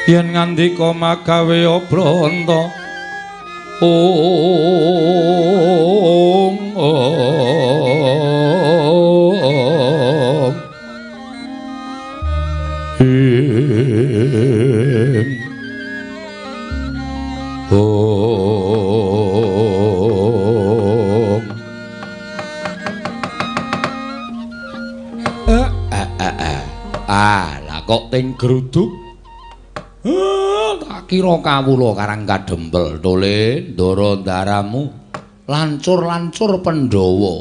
yen ngandika magawe obranta ong ing ong ah lah kok ting gruduk. Tak kira kawula Karang Kadempel tole ndara ndaramu lancur-lancur Pandhawa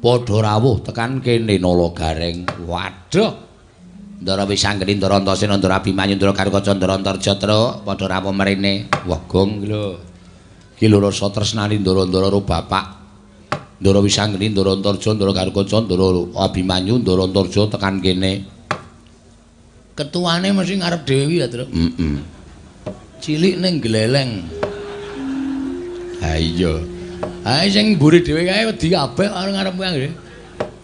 padha rawuh tekan kene Nala Gareng. Waduh, Ndara Wisanggeni, Ndara Antasena, Ndara Abimanyu, Ndara Garukaca, Ndara Antarja truk padha rawuh mrene. Wah gong iki lho. Iki lho rasa tresnani ndara-ndara karo bapak. Ndara Wisanggeni, Ndara Antarja, Ndara Garukaca, Ndara Abimanyu, Ndara Antarja tekan kene. Ketuane mesti ngarep dhewe ya, Truk. Heeh. Cilik ning gleleng. Ha iya. Ha sing mburi dhewe kae wedi kabeh karo ngarep kuwi.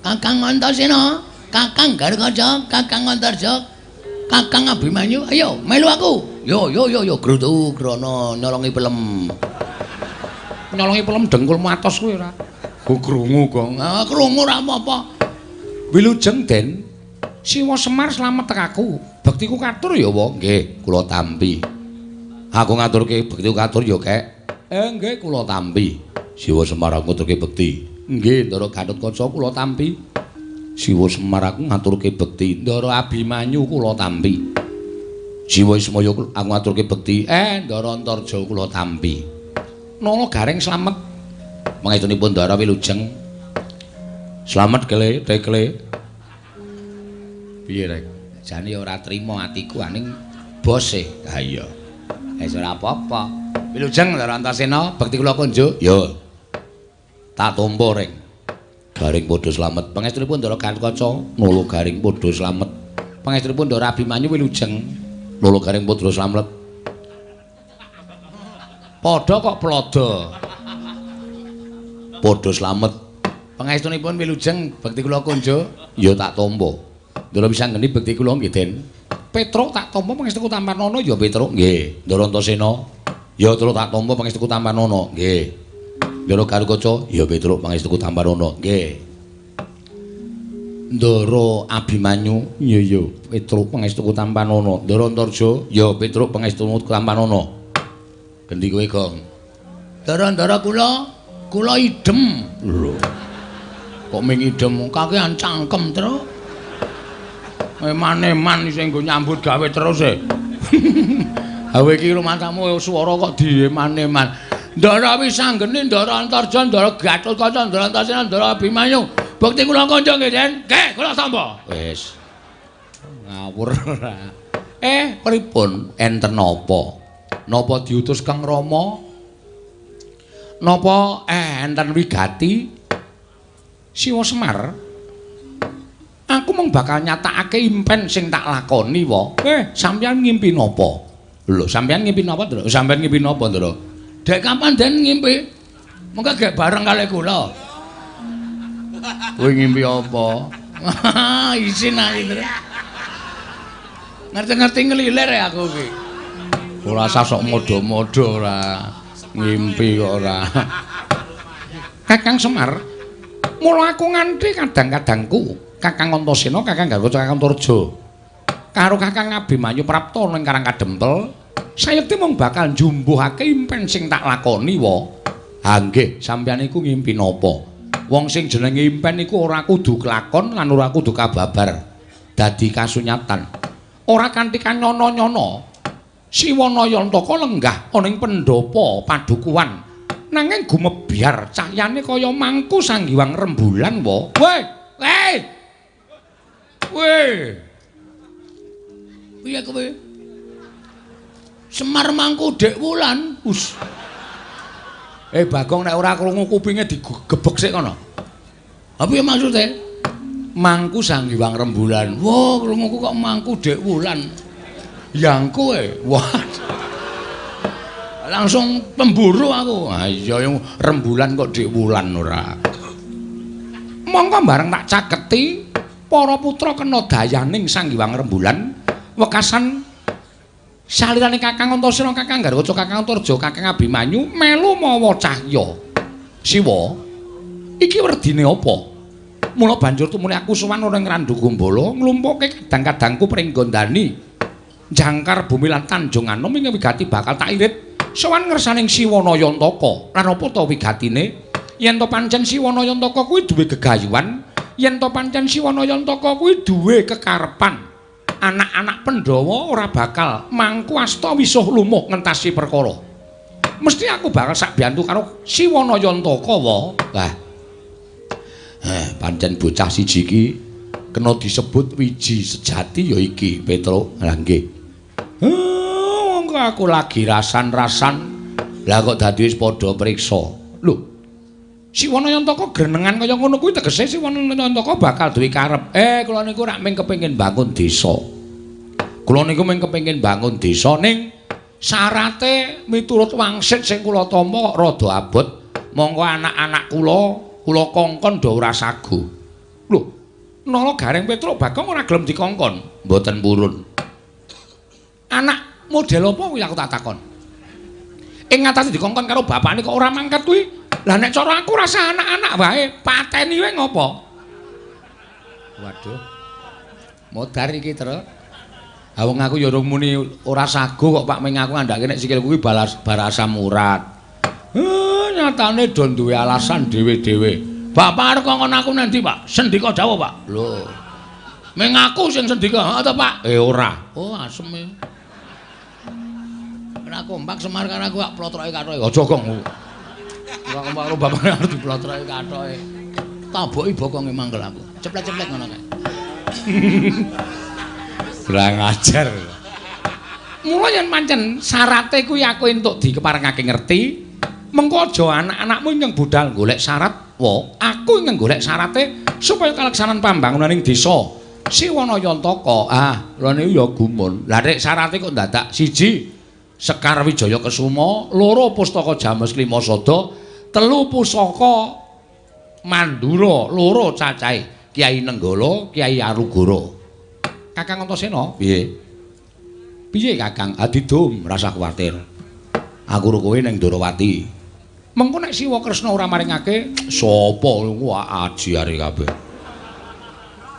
Kakang Antasena, Kakang Garukaca, Kakang Antarja, Kakang Abimanyu, ayo melu aku. Yo yo yo yo grutu grana nyolongi pelem. Nyolongi pelem dengkulmu atos kuwi ora. Ku krungu kok. Ah krungu ora apa-apa. Wilujeng Den. Siwa Semar slamet tekaku. Bektiku katur ya, wa? Nggih, kula tampi. Aku ngaturke bektiku katur ya, Kek. Nggih, kula tampi. Siwa Semar aku ngaturke bekti. Nggih, Ndara Gatotkaca kula tampi. Siwa Semar aku ngaturke bekti. Ndara Abimanyu kula tampi. Siwa Ismaya aku ngaturke bekti. Ndara Antarja kula tampi. Nala Gareng slamet. Pangestunipun Ndara wilujeng. Slamet kele, tekle. Piye rek? Jane ora trima atiku aning bose. Ha iya. Wis ora apa-apa. Wilujeng Ndara Antasena, bekti kula kunjuk. Yo. Tak tampa rek. Garing padha slamet. Pangestunipun Ndara Gatotkaca, Nala Garing padha slamet. Pangestunipun Ndara Abimanyu wilujeng. Nala Garing padha slamet. Padha kok plodo. Padha slamet. Pangestunipun wilujeng, bekti kula kunjuk. Ya tak tampa. Ndara Wisanggeni bekti kula nggih, Den. Petruk tak tampa pangestuku tampanana ya Petruk nggih. Ndara Antasena ya Truk tak tampa pangestuku tampanana nggih. Ndara Garukaca ya Petruk pangestuku tampanana nggih. Ndara Abimanyu ya ya Petruk pangestuku tampanana. Ndara Antarja ya Petruk pangestuku tampanana. Gendi kowe, Gong. Ndara-ndara kula, kula idem. Lho. Kok ming idem kakean cangkem, Truk. Eman-eman sing nggo nyambut gawe terus e. Hawe iki rumangsamu swara kok dieman-eman. Ndara Wisanggeni, Ndara Antarja, Ndara Gatotkaca, Ndara Antasena, Ndara Abimanyu. Bekti kula kanca nggih, Den. Nggih, kula tampa. Wis. Ngawur ora. Pripun enten napa? Napa diutus Kang Rama? Napa enten wigati? Siwa Semar. Aku mung bakal nyatakake impen sing tak lakoni wa. Sampeyan ngimpi napa? Lho, sampeyan ngimpi napa, Ndra? Sampeyan ngimpi napa, Ndra? Dek kapan Den ngimpi? Mengko gek bareng kalih kula. Kowe ngimpi apa? Isin aku, Ndra. Ngerti-ngerti ngelilir ya aku iki. Ora usah sok modho-modho ora. Ngimpi kok ora. Kakang Semar, mula aku nganti kadang-kadangku Kakang Antasena, Kakang Garukaca, Kakang Antarja karo Kakang Abimanyu prapta ning Karang Kadempel, sayekti mung bakal njumbuhake impen sing tak lakoni wa. Ha nggih, sampeyan iku ngimpi napa? Wong sing jenenge impen iku ora kudu kelakon lan ora kudu kababar dadi kasunyatan. Ora kanthi kanyono-nyono, Siwa Nayantaka lenggah ana ing pendhapa padukuhan Nanging gumebyar cahyane kaya mangku Sang Hyang Rembulan wa. Weh, weh. Weh. Piye kowe? Semar mangku Dek Wulan. Us. Bagong nek ora krungu kupinge digebek sik kono. Ha piye maksude? Mangku Sang Hyang Rembulan. Wah, krunguku kok mangku Dek Wulan. Yangku e. Wah. Langsung pemburu aku. Ha iya rembulan kok Dek Wulan ora. Mongko bareng tak caketi para putra kena dayaning Sang Hyang Rembulan wekasan salirane Kakang Antasena, Kakang Garwaca, Kakang Antarja, Kakang Abimanyu melu mawa cahya. Siwa, iki werdine apa? Mula banjur tumune aku sowan ora ing Randu Gombala nglumpukke kadang-kadangku pringgondani jangkar bumi lan Tanjung Anom ing wigati bakal tak irit sowan ngersaning Siwa Nayantaka. Lan apa ta wigatine? Yen to pancen Siwa Nayantaka kuwi duwe gegayuhan, yen to pancen Siwa Nayantaka kuwi duwe kekarepan, anak-anak Pandhawa ora bakal mangku asta wisuh lumuh ngentasi perkara. Mesti aku bakal sak biyantu karo Siwa Nayantaka wa. Lah. Pancen bocah siji iki kena disebut wiji sejati ya iki, Petruk. Lah nggih. Monggo aku lagi rasan-rasan. Lah kok dadi wis padha priksa. Lho. Siwa Nayantaka grenengan kaya ngono kuwi tegese Siwa Nayantaka bakal duwe karep. Kula niku rak mung kepengin bangun desa. Kula niku mung kepengin bangun desa ning syarate miturut wangsit sing kula tampa kok rada abot. Monggo anak-anak kula kula kongkon do ora sago. Lho, nala Gareng Petruk Bagong ora gelem dikongkon. Mboten purun. Anak model apa kuwi aku tak takon. Ing ngatasi dikongkon karo bapakne kok ora mangkat kuwi. Lah nek cara aku rasa anak-anak wae pateni wae ngopo? Waduh. Modar iki, Truk. Ha wong aku ya urung muni ora sago kok Pak, ming aku ngandhake nek sikilku kuwi balas barasam urat. Nyatane do duwe alasan dhewe-dhewe. Bapak arep kongkon aku nanti, Pak? Sendika dawuh, Pak. Lho. Ming aku sing sendika, heeh to, Pak? Ora. Oh, asem e. Ora kompak Semar karo aku, tak plotroke kathoke. Aja, Gong. Ora kompak karo bapakne arep diplotroke kathoke. Taboki bokonge mangkel aku. Ceplek-ceplek ngono kae. Kurang ajar. Mula yen pancen syarate kuwi aku entuk dikeparengake ngerti, mengko aja anak-anakmu ingkang budal golek syarat, wa aku ingkang golek syarate supaya kaleksanan pambangunan ing desa Siwa Nayantaka. Ah, lha niku ya gumun. Lah nek syarate kok dadak siji Sekar Wijaya Kesuma, loro Pustaka James Klima Sada, telu Pusaka Mandura, loro cacahe Kyai Nenggala, Kyai Arugara. Kakang Antasena, piye? Piye Kakang? Adidum, rasah kuwatir. Aku ro kowe ning Ndorowati. Mengko nek Siwa Kresna ora maringake, sapa kuwi aji are kabeh.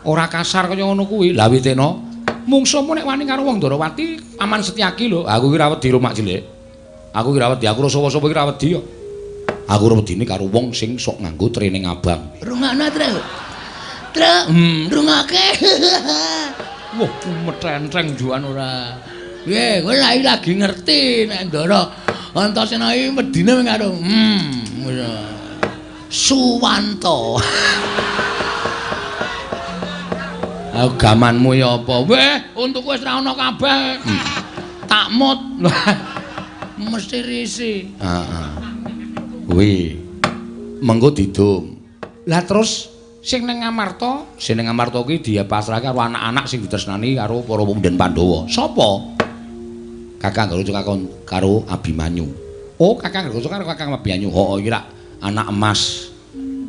Ora kasar kaya ngono kuwi. Lah witena, mungsuhmu nek wani karo wong Ndorowati, aman Setyaki lho. Aku iki ora wedi rumak cilik. Aku iki ora wedi, aku rasa sapa iki ora wedi kok. Aku ora wedine karo wong sing sok nganggo training abang. Rungokno, Truk. Truk, rungokake. Wah, metrentreng juan ora. Piye, kowe lagi ngerti nek Ndara Antasena iki wedine karo Suwanto. Aku gamanmu ya apa? Weh, untukku wis ra ono kabeh. Tak mut. Mesti risi. Heeh. Kuwi mengko didum. Lah terus sing ning Ngamarta, sing ning Ngamarta kuwi dipasrahke karo anak-anak sing ditresnani karo para pemuda Pandhawa. Sapa? Kakang Garwaca karo Abimanyu. Oh, Kakang Garwaca karo Kakang Abimanyu. Heeh, iki rak anak emas.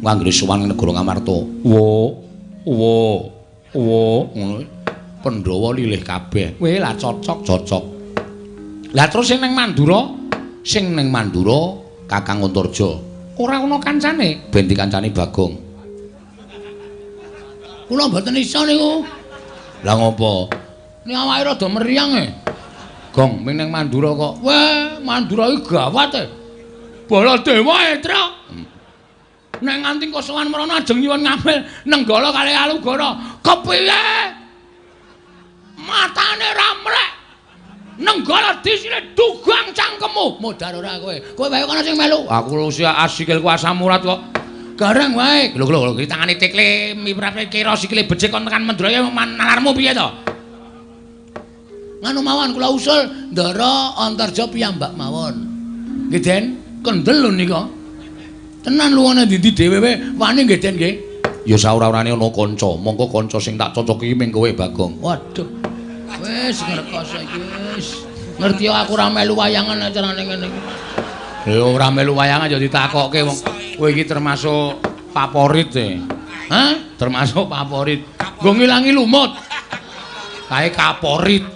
Anggere sowan ning negara Ngamarta. Wo, wo, wo, ngono. Pandhawa lilih kabeh. Weh, lah cocok, cocok. Lah terus sing ning Mandura, sing ning Mandura Kakang Antarja. Ora ana kancane, ben dikancani Bagong. Kula mboten iso niku. Lah ngopo? Nek awake rada meriang e. Gong, ming ning Mandura kok. Weh, Mandura iki gawat e. Baladewa e, Truk. Nek nganti kosowan mrono ajeng nyuwun ngambil Nenggala kali Alugara. Kepiye? Matane ra mrek. Nenggala disile dugang cangkemmu. Modar ora kowe. Kowe wae kono sing melu. Aku usia asikilku asam urat kok. Gareng wae. Lho lho lho tangane tekle miprate kira sikile becik kon tekan Mendraya nalarmu piye to? Nganu mawon kula usul Ndara Antarja piyambak mawon. Nggih Den, kendel lho nika. Tenan luwane ndi-ndi dhewe wae wani nggih Den nggih. Ya saora-orane ana kanca, mongko kanca sing tak cocoki ming kowe Bagong. Waduh. Wis ngrekoso iki wis. Ngerti aku ora melu wayangan acarane ngene iki. Lha ora melu wayangan ya ditakokke wong kowe iki termasuk favorit e. Hah? Termasuk favorit. Nggo ngilangi lumut. Kae kaporit.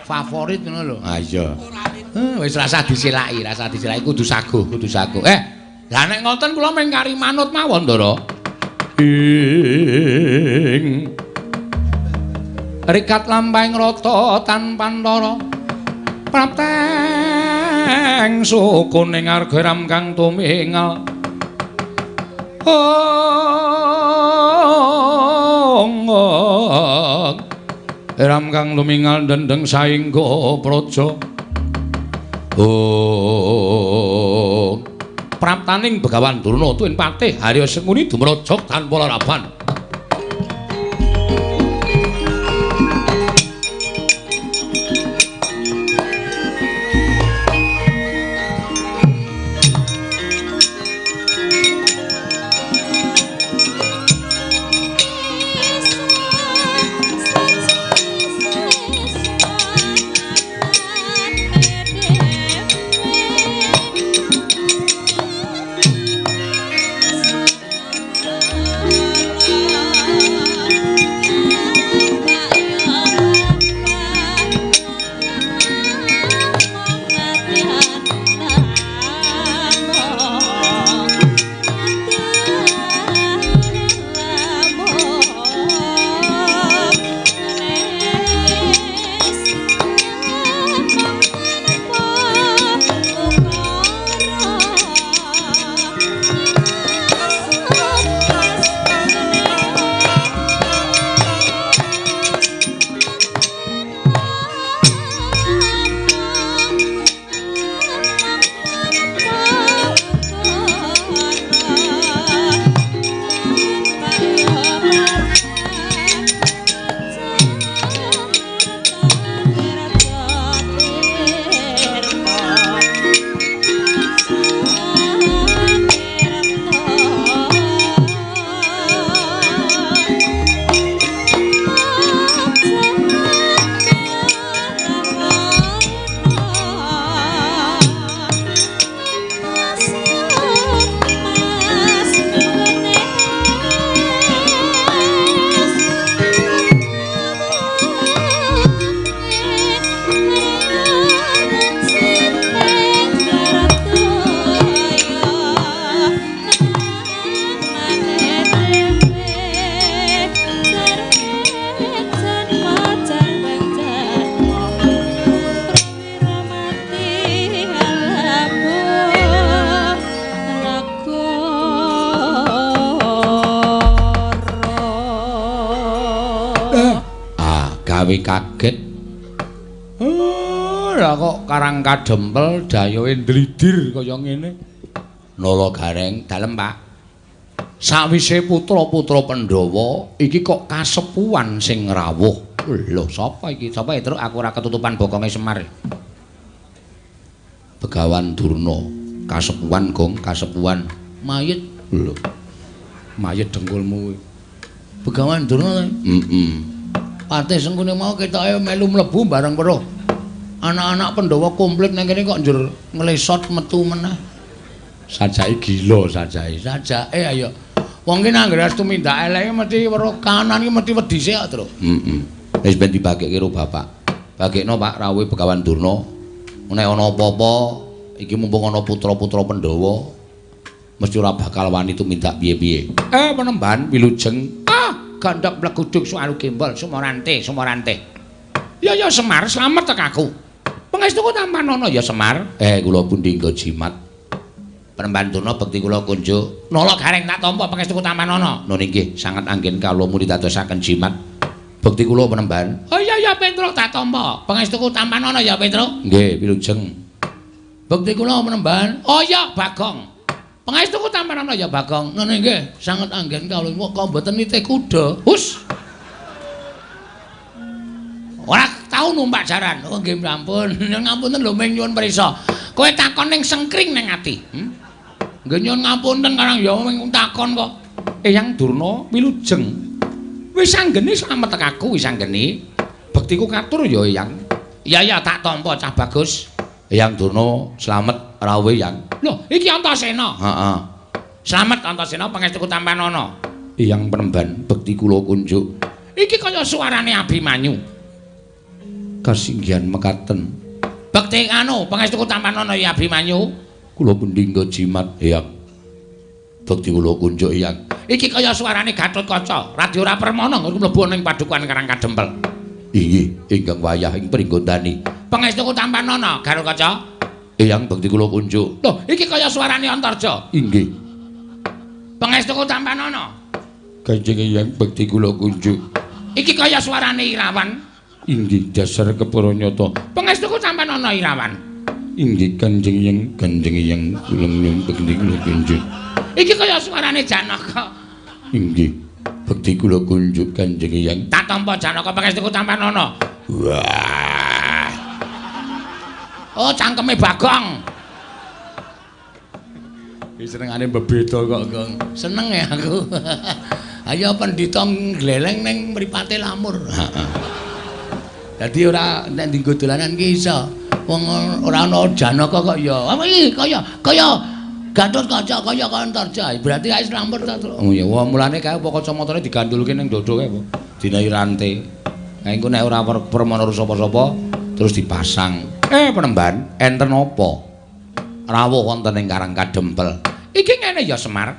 Favorit ngono lho. Ha iya. Wis rasa disilaki, rasa disilaki kudu saguh, kudu saguh. Lah nek ngoten kula mung kari manut mawon, Ndara. Ing rikat lampahing rata tanpa ntara prapteng sukuning arga ram kang tumingal ong ram kang tumingal dendeng saingga praja ong praptaning Begawan Durna tuwin patih Harya Sengkuni dumrajak tanpa laraban. Gawe kaget. Lah kok Karang Kadempel dayohe ndlidir kaya ngene. Nala Gareng, dalem Pak. Sawise putra-putra Pandhawa iki kok kasepuhan sing rawuh. Lho sapa iki? Sapa ya, Truk? Aku ora ketutupan bokonge Semar. Begawan Durna, kasepuhan Gong, kasepuhan. Mayit. Lho. Mayit dengkulmu kuwi. Begawan Durna. Heeh. Patih Sengkuni mau ketoke melu mlebu bareng weruh. Anak-anak Pandhawa komplit nang kene kok njur nglesot metu meneh. Sajake gila sajake. Sajake ayo. Wong ki nang anggere tumindak eleke mesti weruh kanan ki mesti wedi sik kok, Truk. Heeh. Wis ben dibagekke karo bapak. Bagekno Pak rawuhe Begawan Durna. Nek ana apa-apa iki mumpung ana putra-putra Pandhawa mesti ora bakal wani tumindak piye-piye. Penemban wilujeng. Gandhok mleguduk sualu gembol sumorante sumorante. Ya ya Semar slamet tek aku. Pangestuku tampanana ya Semar. Kula pundi nggo jimat. Penemban Durna bekti kula kunjuk. Nala Gareng tak tampa pangestuku tampanana. Nun inggih sanget anggen kawula muni dadosaken jimat. Bekti kula penemban. Oh iya ya Petruk tak tampa. Pangestuku tampanana ya Petruk. Nggih, wilujeng. Bekti kula penemban. Oh iya Bagong. Pangestuku tampanana ya Bagong. Ngene nggih, sanget anggen kawula kok mboten nitih kuda. Hus. Ora tau numpak jaran. Oh nggih ampun. Nyuwun ngapunten lho ming nyuwun prisa. Kowe takon ning sengkring ning ati. Nggih nyuwun ngapunten karang ya ming takon kok. Eyang Durna wilujeng. Wis anggene slamet aku wis anggene. Bektiku katur ya Eyang. Iya ya tak tampa cah bagus. Eyang Durna slamet rawuh Eyang. Lho, iki Antasena. Heeh. Slamet Antasena pangestuku tampanana. Eyang penemban bekti kula kunjuk. Iki kaya suarane Abimanyu. Kasinggihan mekaten. Bekti anu pangestuku tampanana ya Abimanyu. Kula pundi nggo jimat Eyang. Bekti kula kunjuk Eyang. Iki kaya suarane Gatotkaca, Radya ora permana nggon mlebu ning padukuhan Karang Kadempel. Inggih, ingkang wayah ing pringgondani. Pangestuku tampanana Gatotkaca. Eyang bekti kula kunjuk. Lho, iki kaya suarane Antarja. Inggih. Pangestuku tampanana. Kanjeng Eyang bekti kula kunjuk. Iki kaya suarane Irawan. Inggih, dasar kepara nyata. Pangestuku tampanana Irawan. Inggih, Kanjeng Eyang, Kanjeng Eyang kula nyuwun bekti kula kunjuk. Iki kaya suarane Janaka. Inggih, bekti kula kunjuk Kanjeng Eyang. Tak tampa Janaka pangestuku tampanana. Wah. Oh, cangkeme Bagong. Iki senengane bebeda kok, Gong. Seneng ya aku. Ayo pendhita ngleleng ning mripate lamur. Heeh. Dadi ora nek dienggo dolanan ki iso. Wong ora ana Janaka kok ya. Apa iki kaya kaya Gatotkaca kaya Antarja. Berarti wis lamur ta, Truk. Oh ya, wah mulane kae apa kacamatane digandulke ning dodo kae apa? Dinahi rante. Nah engko nek ora permana sapa-sapa terus dipasang. Penemban, enten apa? Rawuh wonten ing Karang Kadempel. Iki ngene ya Semar.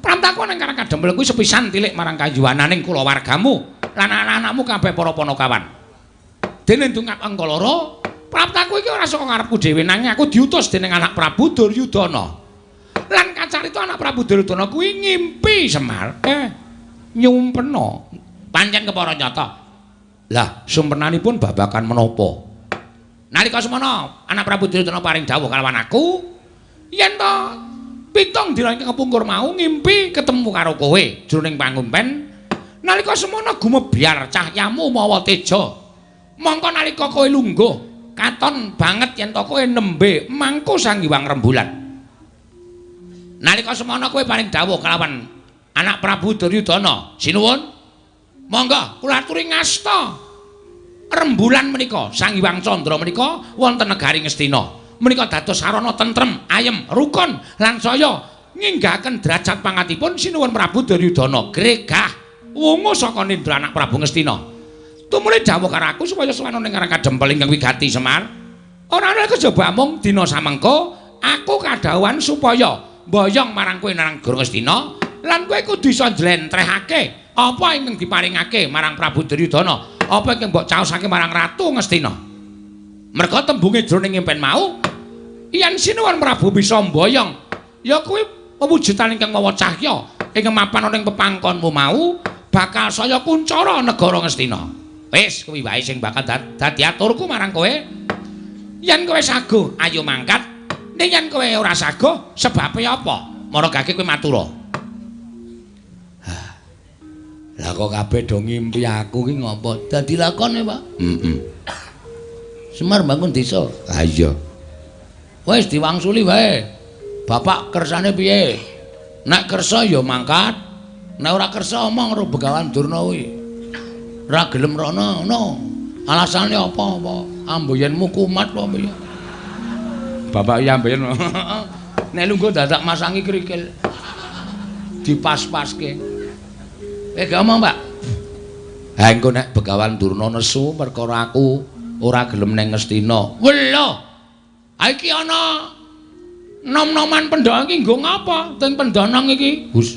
Prantaku ning Karang Kadempel kuwi sepisan tilik marang kayuwananing kulawargamu lan anak-anakmu kabeh para panakawan. Dene ndungap angka loro, praptaku iki ora saka karepku dhewe nanging aku diutus dening anak Prabu Duryudana. Lan kacarita anak Prabu Duryudana kuwi ngimpi Semar. Nyumpena. Pancen kepara nyata. Lah, sumpenanipun babagan menapa? Nalika semana anak Prabu Duryudana paring dawuh kalawan aku, yen to pitung dina ingkang kepungkur mau ngimpi ketemu karo kowe jroning pangumpen. Nalika semana gumebyar cahyamu mawa teja. Mongko nalika kowe lungguh katon banget yen to kowe nembe mangku Sang Hyang Rembulan. Nalika semana kowe paring dawuh kalawan anak Prabu Duryudana, sinuwun monggo kula aturi ngasta rembulan menika Sang Hyang Candra menika wonten negari Ngastina. Menika dados sarana tentrem, ayem, rukun lan saya nginggahaken derajat pangatipun sinuwun Prabu Duryudana gregah wungu saka nindra anak Prabu Ngastina. Tumuli dawuh karo aku supaya sowan ning Karang Kadempel ingkang wigati Semar. Ora ana kejaba mung dina samengko aku kadhawuhan supaya mboyong marang kowe nang negara Ngastina lan kowe kudu iso njlentrehake apa ingkang diparingake marang Prabu Duryudana, apa ingkang mbok caosake marang Ratu Ngastina. Merga tembunge jroning impen mau yen sinuwun Prabu bisa mboyong ya kuwi pewujudan ingkang mawa cahya ingkang mapan ana ing pepangkonmu mau bakal saya kuncara negara Ngastina. Wis kuwi wae sing bakal dadi aturku marang kowe. Yen kowe saguh ayo mangkat, ning yen kowe ora saguh sebabe apa? Maragake kowe matura. Lah kok kabeh do ngimpi aku ki ngopo? Dadi lakone, Pak. Heeh. Semar bangun desa. Ha iya. Wis diwangsuli wae. Bapak kersane piye? Nek kersa ya mangkat, nek ora kersa omong karo Begawan Durna kuwi. Ora gelem rono ngono. Alasane apa-apa? Amboyenmu kumat apa piye? Bapak ya amboyen. Nek lungguh dadak masangi krikil. Dipas-paske. Gak omong, Pak. Ha engko nek Begawan Durna nesu perkara aku ora gelem ning Ngastina. Welo. Ha iki ana nom-noman pendhana iki nggo ngapa? Teng pendhanang iki. Gus.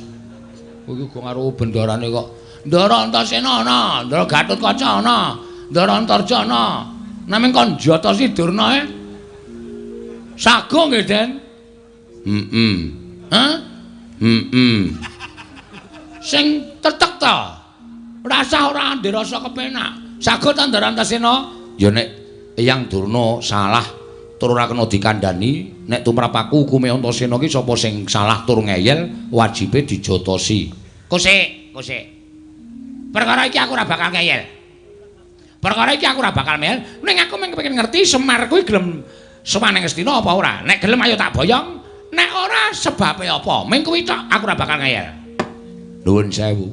Kowe iki go karo bendarane kok. Ndara Antasena ana, Ndara Gatotkaca ana, Ndara Antarja ana. Naming kon njatosi Durna e. Sago nggih, Den. Heeh. Hah? Heeh. Sing tetek ta? Rasah ora ndek rasa kepenak. Saged ta Ndara Antasena? Ya nek Eyang Durna salah tur ora kena dikandhani, nek tumrap aku hukume Antasena ki sapa sing salah tur ngeyel wajibe dijotosi. Kosek, kosek. Perkara iki aku ora bakal ngeyel. Perkara iki aku ora bakal ngeyel, ning aku mung kepengin ngerti Semar kuwi gelem sowan ning Ngastina apa ora. Nek gelem ayo tak boyong, nek ora sebabe apa? Ming kuwi tok aku ora bakal ngeyel. Nuwun sewu.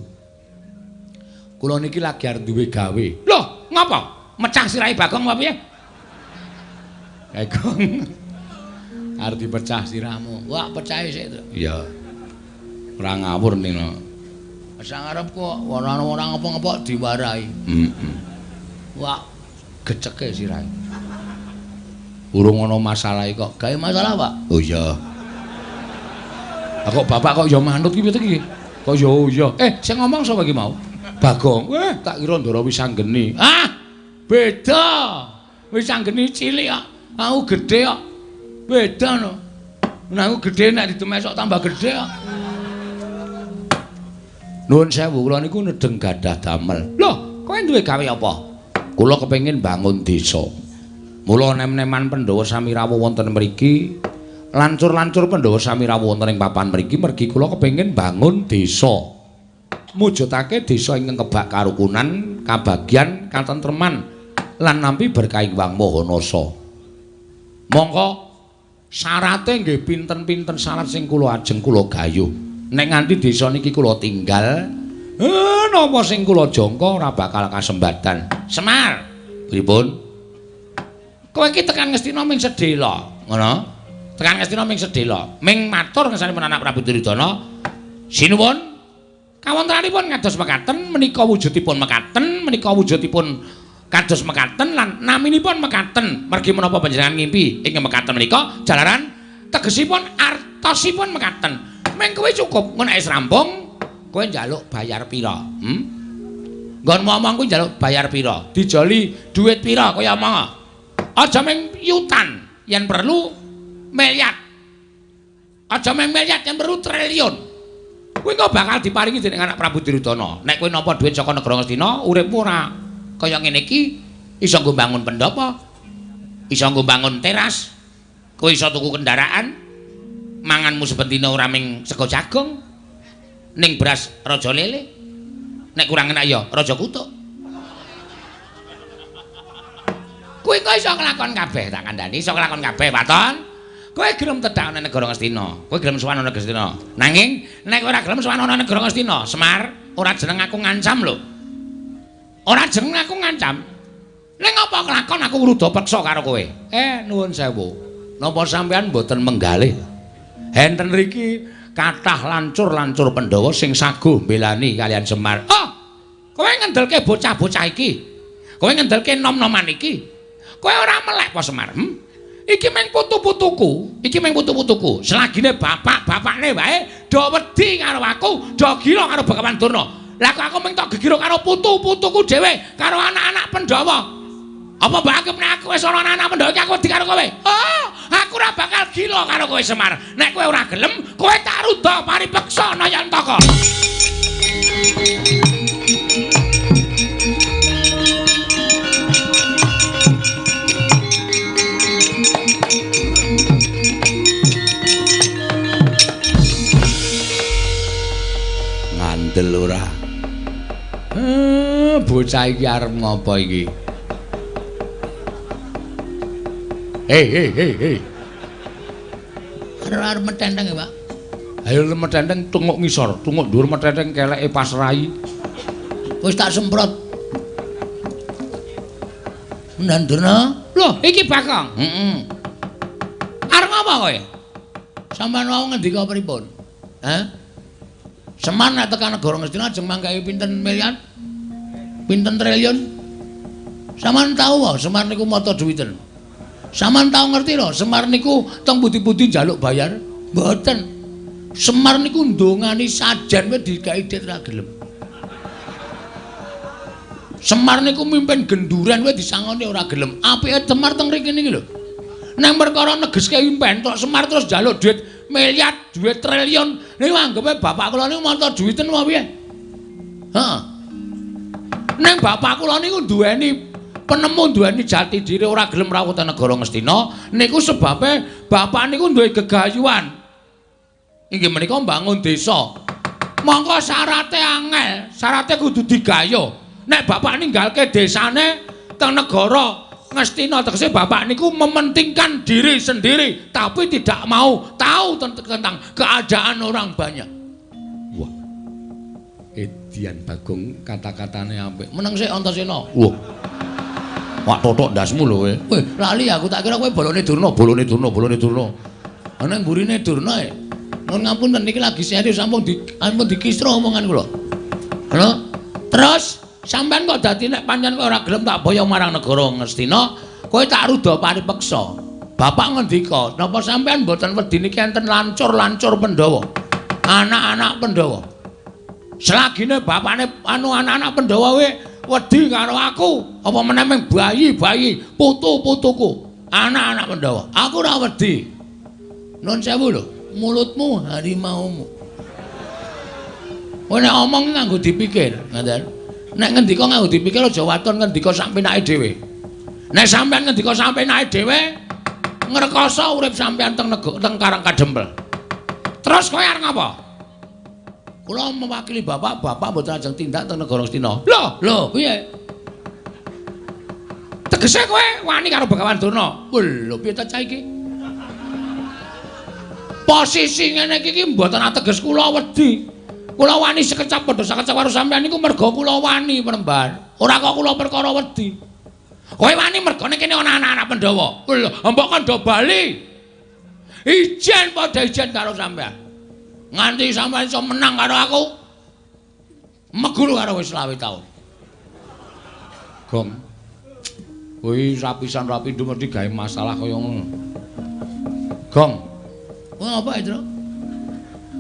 Kula niki lagi arep duwe gawe. Loh, ngapa? Mecah sirahe Bagong apa piye? Bagong. Arep dipecah sirahmu. Wah, pecahe sik to. Iya. Ora ngawur nino. Sang arep kok ora ora ngapa-ngapa diwarahi. Heeh. Wah, geceke sirahe. Urung ana masalah kok. Gawe masalah, Pak? Oh iya. Lah kok bapak kok ya manut ki piye iki? Kok ya iya. Sing ngomong sapa iki mau? Bagong. Weh, tak kira Ndara Wisanggeni. Ah, beda. Wisanggeni cilik kok. Aku gedhe kok. Beda no. Nek aku gedhe nek didemesok tambah gedhe kok. Nuwun sewu, kula niku nedeng gadah damel. Loh, kowe duwe gawe apa? Kula kepengin bangun desa. Mula nem-neman Pandhawa sami rawuh wonten mriki, lancur-lancur Pandhawa sami rawuh wonten ing papan mriki mergi kula kepengin bangun desa. Mujudake desa ingkang kebak karukunan, kabagyan, katentreman lan nampi berkah Hyang Maha Nasa. Mongko syarate nggih pinten-pinten syarat sing kula ajeng kula gayuh. Nek nganti desa niki kula tinggal, napa sing kula jangka ora bakal kasembadan. Semar, pripun? Kowe iki tekan Ngastina ming sedhela, ngono? Tekan Ngastina ming sedhela, ming matur ngersanipun anak Prabu Duryudana. Sinuwun, kawontenanipun kados mekaten, menika wujudipun mekaten, menika wujudipun kados mekaten lan naminipun mekaten. Mergi menapa panjenengan ngimpi ing mekaten menika jalaran tegesipun artosipun mekaten. Ming kowe cukup, ngono wis rampung, kowe njaluk bayar pira? Nggon ngomong kuwi njaluk bayar pira? Dijoli dhuwit pira kowe omong? Aja ming yutan, yen perlu miliar. Aja ming miliar, yen perlu triliun. Kuwi kok bakal diparingi dening anak Prabu Duryudana. Nek kowe nampa dhuwit saka negara Ngastina, uripmu ora kaya ngene iki, iso nggo bangun pendhapa, iso nggo bangun teras, kowe iso tuku kendaraan, manganmu saben dina ora ming sego jagung, ning beras raja lele, nek kurang enak ya raja kutuk. Kowe kok iso nglakon kabeh, tak kandhani iso nglakon kabeh, waton. Kowe gelem tedhak ana negara Ngastina, kowe gelem sowan ana Ngastina. Nanging nek ora gelem sowan ana negara Ngastina, Semar, ora jeneng aku ngancam lho. Ora jeneng aku ngancam. Ning apa kelakon aku ngruda peksa karo kowe? Nuwun sewu. Napa sampean mboten menggalih? Enten riki kathah lancur-lancur Pandhawa sing saguh mbelani kalian Semar. Oh, kowe ngendelke bocah-bocah iki. Kowe ngendelke nom-noman iki. Kowe ora melek apa Semar? Iki mung putu-putuku, iki mung putu-putuku. Selagine bapak-bapakne wae do wedi karo aku, do gila karo Begawan Durna. Lah kok aku mung tok gegiro karo putu-putuku dhewe, karo anak-anak Pandhawa. Apa mbok anggap nek aku wis ana anak-anak Pandhawa iki aku wedi karo kowe? Oh, aku ora bakal gila karo kowe Semar. Nek kowe ora gelem, kowe tak rudha paripeksa Nayantaka. Ngandel ora? Bocah iki arep ngopo iki? Hei hei hei hei. Arep metenteng ya, Pak. Ayo metenteng tunguk ngisor, tunguk dhuwur metenteng keleke pas rai. Wis tak semprot. Ndandurna. Loh, iki Bagong. Heeh. Arep ngapa kowe? Sampeyan wau ngendika pripun? Hah? Semar nek tekan negara Ngastina ajeng manggahi pinten miliar? Pinten triliun? Sampeyan tau wae Semar niku mata duwiten. Sampeyan tau ngerti lho, Semar niku teng pundi-pundi njaluk bayar? Mboten. Semar niku ndongani sajen wae digawe dit ra gelem. Semar niku mimpin genduren wae disangoni ora gelem. Apike Semar teng mriki niki lho. Nang perkara negeske impen tok Semar terus njaluk duit miliar, duit triliun. Niku anggepe bapak kula niku mata duwiten apa piye? Heeh. Ning bapak kula niku duweni penemu, duweni jati diri, ora gelem rawuh teng negara Ngastina. Niku sebabe bapak niku duwe gegayuhan. Inggih menika mbangun desa. Mongko syarate angel, syarate kudu digayo. Nek bapak ninggalke desane teng negara Ngastina, tegese bapak niku mementingkan diri sendiri, tapi tidak mau tahu tentang keadaan orang banyak. Wah. Edian Bagong kata-katane apik. Meneng sik Antasena. Wah. Wak totok ndasmu lho kowe. Weh, lali aku tak kira kowe bolone Durna, bolone Durna, bolone Durna. Ana mburine Durna e. Nuwun ngapunten niki lagi serius ampun dikisra omongan kula. Halo. Terus sampean kok dadi nek pancen kowe ora gelem tak boyong marang negara Ngastina, kowe tak ruda paripeksa. Bapak ngendika, napa sampean mboten wedi niki enten lancur-lancur Pandhawa? Anak-anak Pandhawa. Selagine bapakne anu anak-anak Pandhawa kowe wedi karo aku, apa meneh ming bayi-bayi, putu-putuku, anak-anak Pandhawa. Aku ora wedi. Nun sewu lho, mulutmu harimaumu. Kowe nek omong nganggo dipikir, ngoten. Nek ngendika nganggo dipikir aja waton ngendika sak penake dhewe. Nek sampean ngendika sak penake dhewe, ngrekoso urip sampean teng teng Karang Kadempel. Terus kowe arep ngapa? Kula mewakili bapak, bapak mboten ajeng tindak teng negara Ngastina. Lho, lho, piye? Tegese kowe wani karo Begawan Durna. Lho, piye ta cah iki? Posisi ngene iki mboten ateges kula wedi. Kula wani sekecap padha sakecap karo sampean niku merga kula wani Premban. Ora kok kula perkara wedi. Kowe wani mergane kene ana anak-anak Pandhawa. Lho, mbok kandha bali. Ijen padha ijen karo sampean. Nganti sampean iso menang karo aku. Meguru karo wis 25 taun. Gong. Kuwi rapisan rapi mesti gawe masalah kaya ngono. Gong. Wah, apa itu?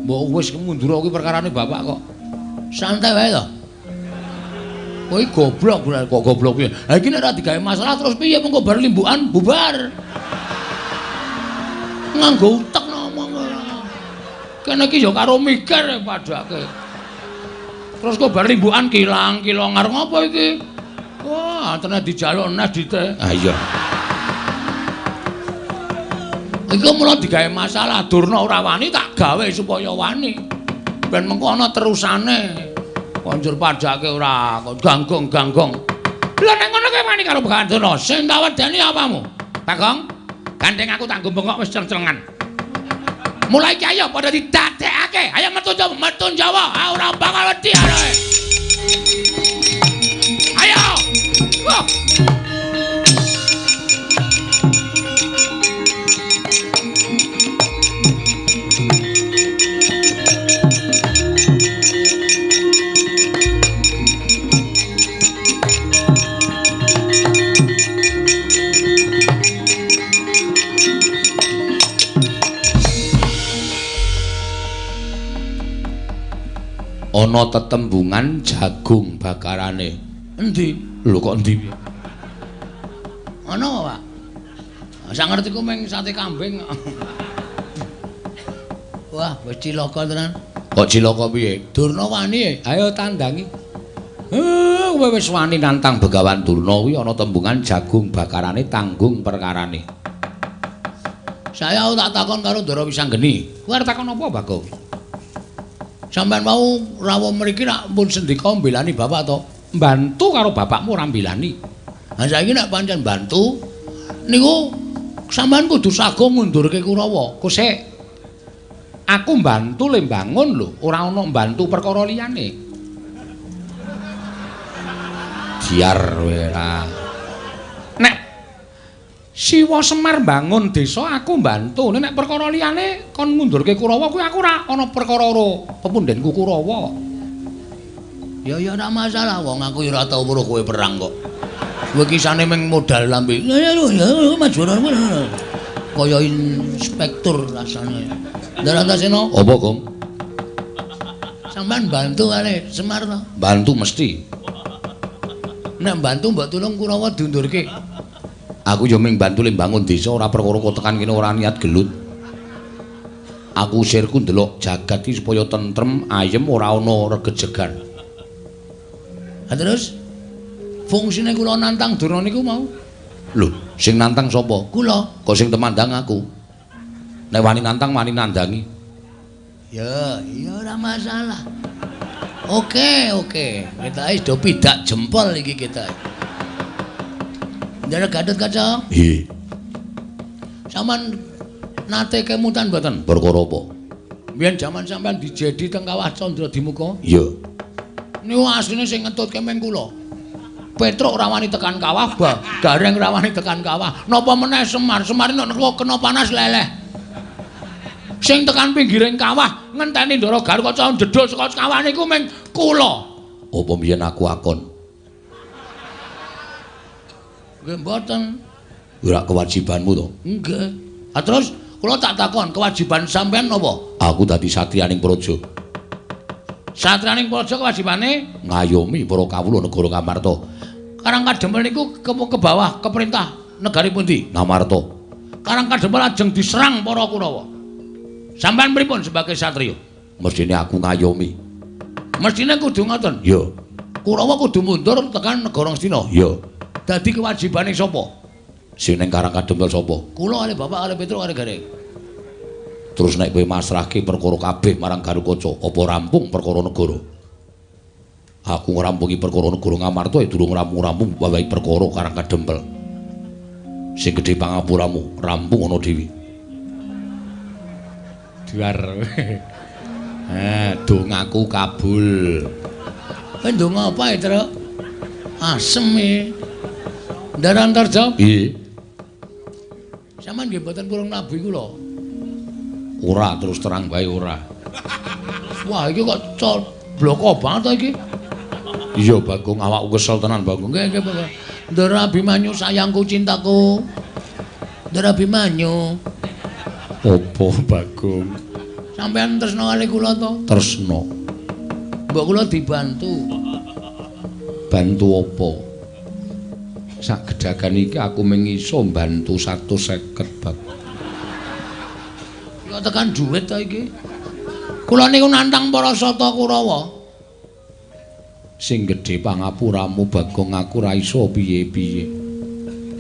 Mbok wis mundur kuwi perkarane bapak kok. Santai wae to. Kowe goblok kok goblok piye? Ha iki nek ora digawe masalah terus piye mengko bar limbukan bubar. Nganggo utek ngomong ora. Kene iki ya karo mikir padake. Terus kok bar limbukan kilang-kilong arep ngopo iki? Wah, tenan dijaluk nes dite. Ha iya. Iku mula digawe masalah Durna ora wani tak gawe supaya wani. Ben mengko ana terusane. Konjur padake ora ganggong-ganggong. Lha nek ngono kowe wani karo Begawan Durna, sing tak wedeni apamu? Bagong, gandeng aku tak nggo bengok wis ceng-cengan. Mulai iki ayo padha didadekake. Ayo metu Jawa, metu Jawa. Ah ora bakal wedi ae. Ayo. Wah. Ana tetembungan jagung bakarane. Endi? Lho kok endi? Ana apa, Pak? Sak ngertiku mung sate kambing. Wah, wis cilaka tenan. Kok cilaka piye? Durna wani. Ayo tandangi. Kowe wis wani nantang Begawan Durna kuwi ana tembungan jagung bakarane tanggung perkarane. Saya tak takon karo Ndara Wisanggeni. Kowe arep takon apa, Bagong? Sampeyan mau rawuh mriki rak pun sendika mbelani bapak to? Mbantu karo bapakmu ora mbelani. Ha saiki nek pancen bantu niku sampeyan kudu sago ngundurke Kurawa. Kosek. Aku mbantu le mbangun lho, ora ana mbantu perkara liyane. Biar kowe ora. Nek Siwa Semar mbangun desa aku mbantu. Nek perkara liyane kon ngundurke Kurawa kuwi aku ora ana perkara karo pepundhenku Kurawa. Ya ya ora masalah wong aku ya ora tau weruh kowe perang kok. Kowe kisane mung modal lambe. Ya ya ya maju. Kaya inspektur rasane. Ndara Antasena. Apa, Gong? Sampeyan bantu kali Semar to? Bantu mesti. Nek bantu mbok tulung Kurawa diundurke. Aku yo mung bantu le mbangun desa ora perkara kok tekan kene ora niat gelut. Aku sirku ndelok jagat iki supaya tentrem, ayem, ora ana regejegan. Ha terus Fungsine kula nantang Durna niku mau. Lho, sing nantang sapa? Kula. Kok sing temandang aku? Nek wani nantang wani nandangi. Ya, ya ora masalah. Oke, oke. Kita wis do pidak jempol iki kita. Ndara Gatotkaca? Nggih. Sampeyan nate kemutan mboten? Perkara apa? Biyen jaman sampeyan dijedi teng Kawah Candradimuka? Iya. Niku asline sing ngetutke meng kula. Petruk ora wani tekan kawah, Gareng ora wani tekan kawah. Napa meneh Semar? Semar nek kena panas leleh. Sing tekan pinggiring kawah ngenteni Ndara Gatotkaca njedhul saka kawah niku meng kula. Apa mbiyen aku akon? Nggih mboten. Ora kewajibanmu to? Nggih. Ah terus kula tak takon, kewajiban sampean napa? Aku dadi satriyaning praja. Satriyaning praja kewajibane ngayomi para kawula negara Ngamarta. Karang Kadempel niku ke bawah ke perintah negari pundi? Ngamarta. Karang Kadempel ajeng diserang para Kurawa. Sampean pripun sebagai satriya? Mestine aku ngayomi. Mestine kudu ngoten. Iya. Kurawa kudu mundur tekan negara Ngastina. Iya. Dadi kewajibane sapa? Sing ning Karang Kadempel sapa? Kula kali bapak kali Petruk kali Gareng. Terus nek kowe masrahke perkara kabeh marang Gatotkaca, apa rampung perkara negara? Aku ngrampungi perkara negara Ngamarta ya durung rampung-rampung wawahi perkara Karang Kadempel. Sing gedhe pangapuramu, rampung ana dhewe. Duar. Dongaku kabul. Kowe ndonga apa, Truk? Asem e. Ndara Antarja? Nggih. Sampeyan nggih mboten purung nabi kula. Ora, terus terang bae ora. Wah, iki kok bloko banget to iki. Iya, Bagong, awakku kesel tenan, Bagong. Nggih, nggih, Bagong. Ndara Abimanyu sayangku cintaku. Ndara Abimanyu. Apa, Bagong? Sampeyan tresna kali kula to? Tresna. Mbok kula dibantu. Bantu apa? Sak gedagan iki aku mung iso mbantu 150, Bagong. Kok tekan duit to iki? Kula niku nantang para sata Kurawa. Sing gedhe pangapuramu, Bagong, aku ora iso piye-piye.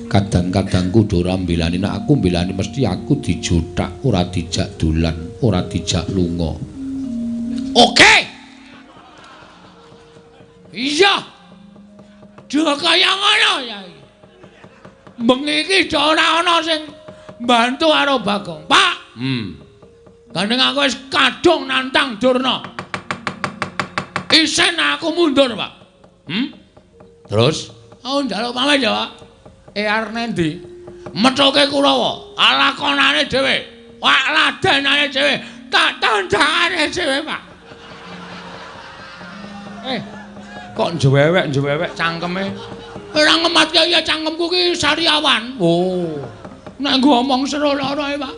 Kadang-kadang kudu ora mbelani, nek aku mbelani mesti aku dijothak, ora dijak dolan, ora dijak lunga. Oke. Iya. Dha kaya ngono ya iki. Bengi iki ora ana sing mbantu karo Bagong. Pak. Gandeng aku wis kadung nantang Durna. Isen aku mundur, Pak. Terus? Aku njaluk pamit ya, Pak. Arep nendi? Methuke Kurawa, lakonane dhewe, wak ladenane dhewe, tak tandangane dhewe, Pak. Kok njewewek-njewewek cangkeme? Ora ngematke ya cangkemku ki sariawan. Oh. Nek nggo omong seru lara e, Pak.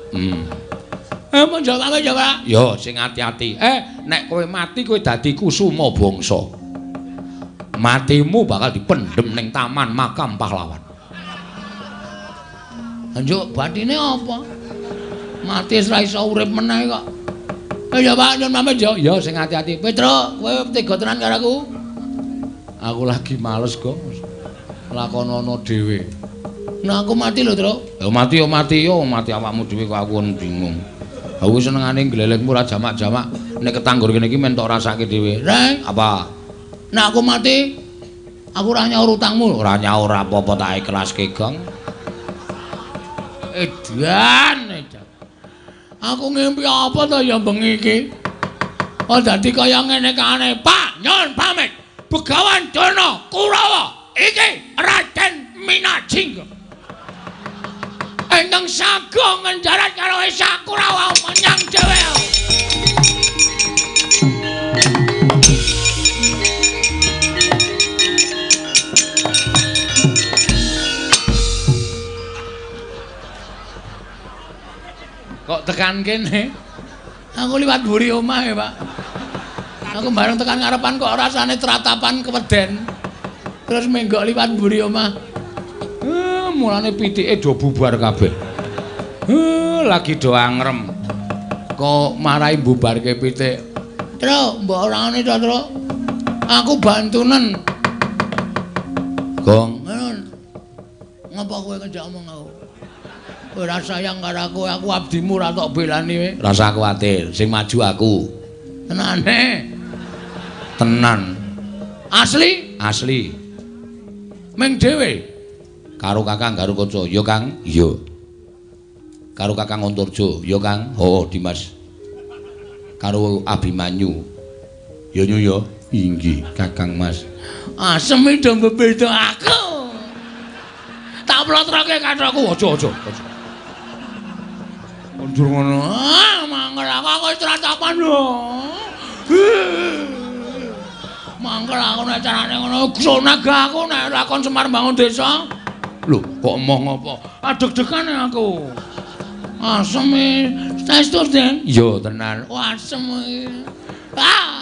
Mun jawab ya, Pak. Yo sing ati-ati. Nek kowe mati kowe dadi kusuma bangsa. Matimu bakal dipendhem ning taman makam pahlawan. Njuk batine apa? Mati wis ora iso urip meneh kok. Ya Pak, nyun pamit yo. Ya sing ati-ati. Petruk, kowe tega tenan karo aku? Aku lagi males, Gong. Lakonono dhewe. Nah aku mati lho, Truk. Ya mati yo mati yo, mati awakmu dhewe kok aku bingung. Aku senengane glelengmu ora jamak-jamak. Nek ketanggur kene iki men tok rasake dhewe. Reng, apa? Nek aku mati, aku ora nyaur utangmu. Ora nyaur apa-apa tak ikhlaske, Gong. Edan, edan. Aku ngimpi apa to ya bengi iki? Oh dadi kaya ngene kane, Pak, nyun pamit. Begawan Durna Kurawa iki Raden Minajingga. Ingkang sagung ngenjarat karo Esa Kurawa menyang dhewe. Kok tekan kene? Aku liwat mburi omah ya, Pak. Aku bareng tekan ngarepan kok rasane tratapan keweden. Terus menggok liwat mburi omah. Mulane pitike do bubar kabeh. Lagi do angrem. Kok marai mbubarke pitik. Truk, mbok orangane to, Truk. Aku bantunen. Gong. Ngapa kowe ngejak omong aku? Ora sayang karo aku, aku abdimu ora tok belani kowe. Rasa kuwatir, sing maju aku. Tenane. Tenan. Asli? Asli. Ming dhewe. Karo Kakang Garukaca, ya Kang? Iya. Karo Kakang Antarja, ya Kang? Oh, Dimas. Karo Abimanyu. Ya nyu ya. Inggih, Kakang Mas. Asem iki do mbebeda aku. Tak plotroke kathokku, aja aja aja. Mundur ngono. Ah, mangkel aku wis tratapan lho. Mangkel aku nek carane ngono, sonag aku nek lakon Semar mbangun desa. Lho, kok emoh ngopo? Adeg-degan aku. Asem e. Saestu, Den? Iya, tenan. Oh, asem iki. Ah.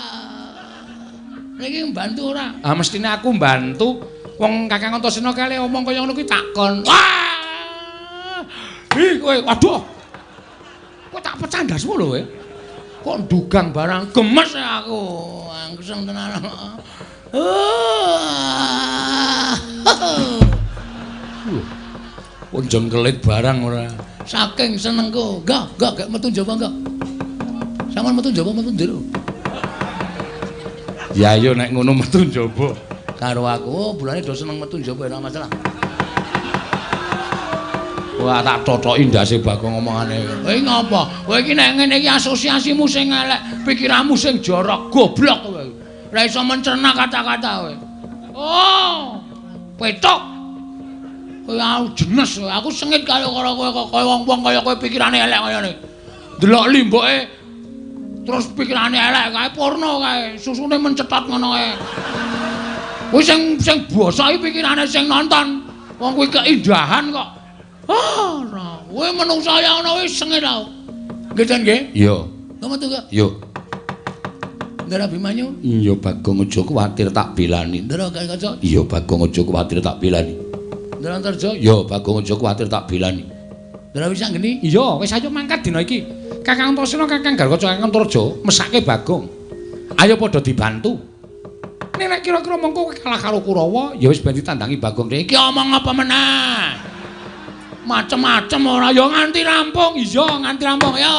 Niki mbantu ora? Ah, mestine aku mbantu. Wong Kakang Antasena kale omong kaya ngono kuwi takon. Wah! Ih, kowe waduh. Kowe tak pecah ndasmu lho kowe. Kok ndugang barang gemes aku. Angseng tenan. Kok jengkelit barang ora. Saking senengku. Enggak, enggak metu njaba enggak. Sampeyan metu njaba metu njero. Ya ayo nek ngono metu njaba. Karo aku, oh, bulane do seneng metu njaba ora masalah. Wah, tak totoki ndase Bagong omongane. Kowe ngopo? Kowe iki nek ngene iki asosiasimu sing elek, pikiranmu sing jorok, goblok kowe. Ora iso mencerna kata-kata kowe. Oh, petok. Kowe aku jenes, aku sengit karo kowe kaya wong-wong kaya kowe pikirane elek kaya ngene. Delok limboke terus pikirane elek kae porno kae, susune mencetot ngono kae. Kuwi sing sing basa iki pikirane sing nonton. Wong kuwi keindahan kok. Ah, ora. Kowe menungsa ya ngono wis sengit aku. Nggih, Den nggih? Iya. Lha metu kok. Iya. Ndara Abimanyu? Iya, Bagong aja kuwatir tak belani. Ndara Garukaca? Iya, Bagong aja kuwatir tak belani. Ndara Antarja? Iya, Bagong aja kuwatir tak belani. Ndara Wisanggeni? Iya, wis ayo mangkat dina iki. Kakang Antasena, Kakang Garukaca, Kakang Antarja mesake Bagong. Ayo padha dibantu. Nek kira-kira mengko kowe kalah karo Kurawa, ya wis ben ditandangi Bagong. Iki omong apa meneh? Macem-macem ora ya nganti rampung. Iya, nganti rampung ya.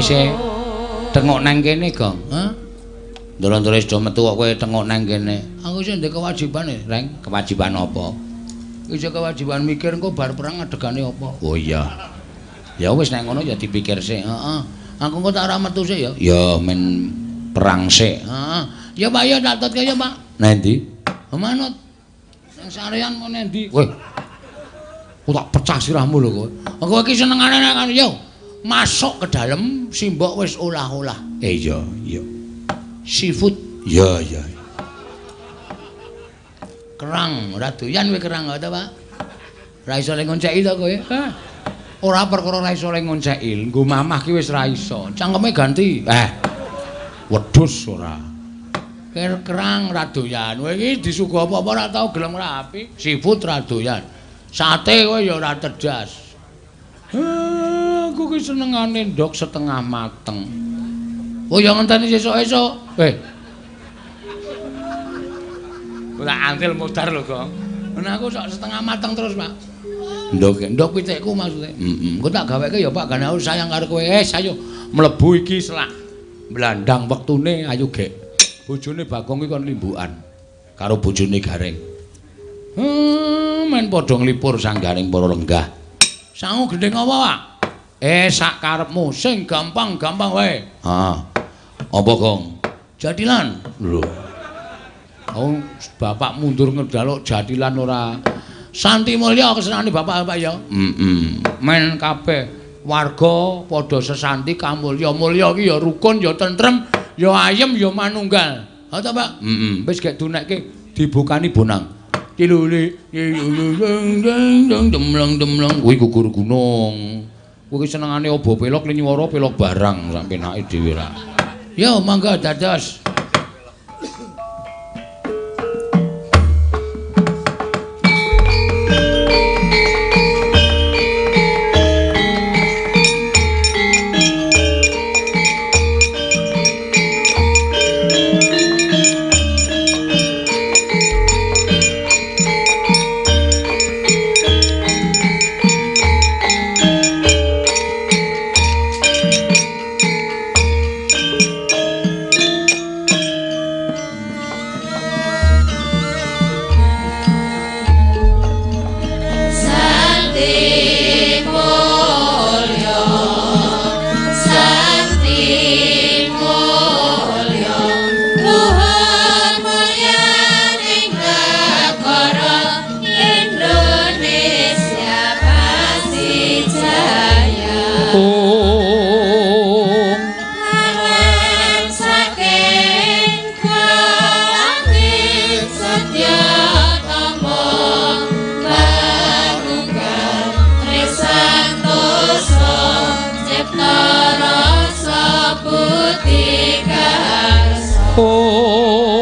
Isih tengok nang kene, Gong. Hah? Ndoro-ndoro wis do metu kok kowe tengok nang kene. Aku isih ndek kewajiban e, Reng. Kewajiban apa? Isih kewajiban mikir engko bar perang adegane apa. Oh iya. Ya wis nek ngono ya dipikir sik. Heeh. Aku engko tak ora metu sik ya. Ya men perang sik. Heeh. Ya Pak ya tak tutke ya Pak. Nang ndi? Manut. Nang sarean kok nang ndi? Kowe. Aku tak pecah sirahmu lho kowe. Kowe iki senengane nek yo. Masuk ke dalam simbok wis olah-olah. Iya, iya. Seafood. Iya, iya. Kerang, ora doyan kowe kerang ta, Pak? Ora iso le ngonceki to kowe? Hah. Ora perkara ora iso le ngonceki, nggo mamah ki wis ora iso. Cangkeme ganti. Wedhus ora. Kerang ra doyan. Kowe iki disuguh apa-apa ora tau gelem rapi. Seafood ra doyan. Sate kowe ya ora tedas. Aku ki senengane ndok setengah mateng. Oh ya ngenteni sesuk-esuk. Ora antil modar lho, Gong. Nah aku sok setengah mateng terus, Pak. Ndok pitikku maksudnya. Heeh. Engko tak gaweke ya, Pak, gane aku sayang karo kowe. Ayo mlebu iki selak. Blandang wektune ayo gek. Bojone Bagong iki kon limbukan karo bojone Gareng. Men padha nglipur sanggaring para lenggah. Sangu gendhing apa, Pak? Sak karepmu sing gampang-gampang wae. Heeh. Apa, Gong? Jatilan. Lho. Oh, bapak mundur ngejaluk jatilan ora. Santi mulya kesenane bapak-bapak ya. Heeh. Men kabeh warga padha sesanti kamulya. Mulya iki ya rukun, ya tentrem, ya ayem, ya manunggal. Ha ta, Pak? Heeh. Wis gek dunekke dibukani bonang. Tiluli demleng-demleng kuwi gugur gunung. Kuwi senengane obo pelok linyuwara pelok barang sak penake dhewe ra. Yo mangga dados. Oh.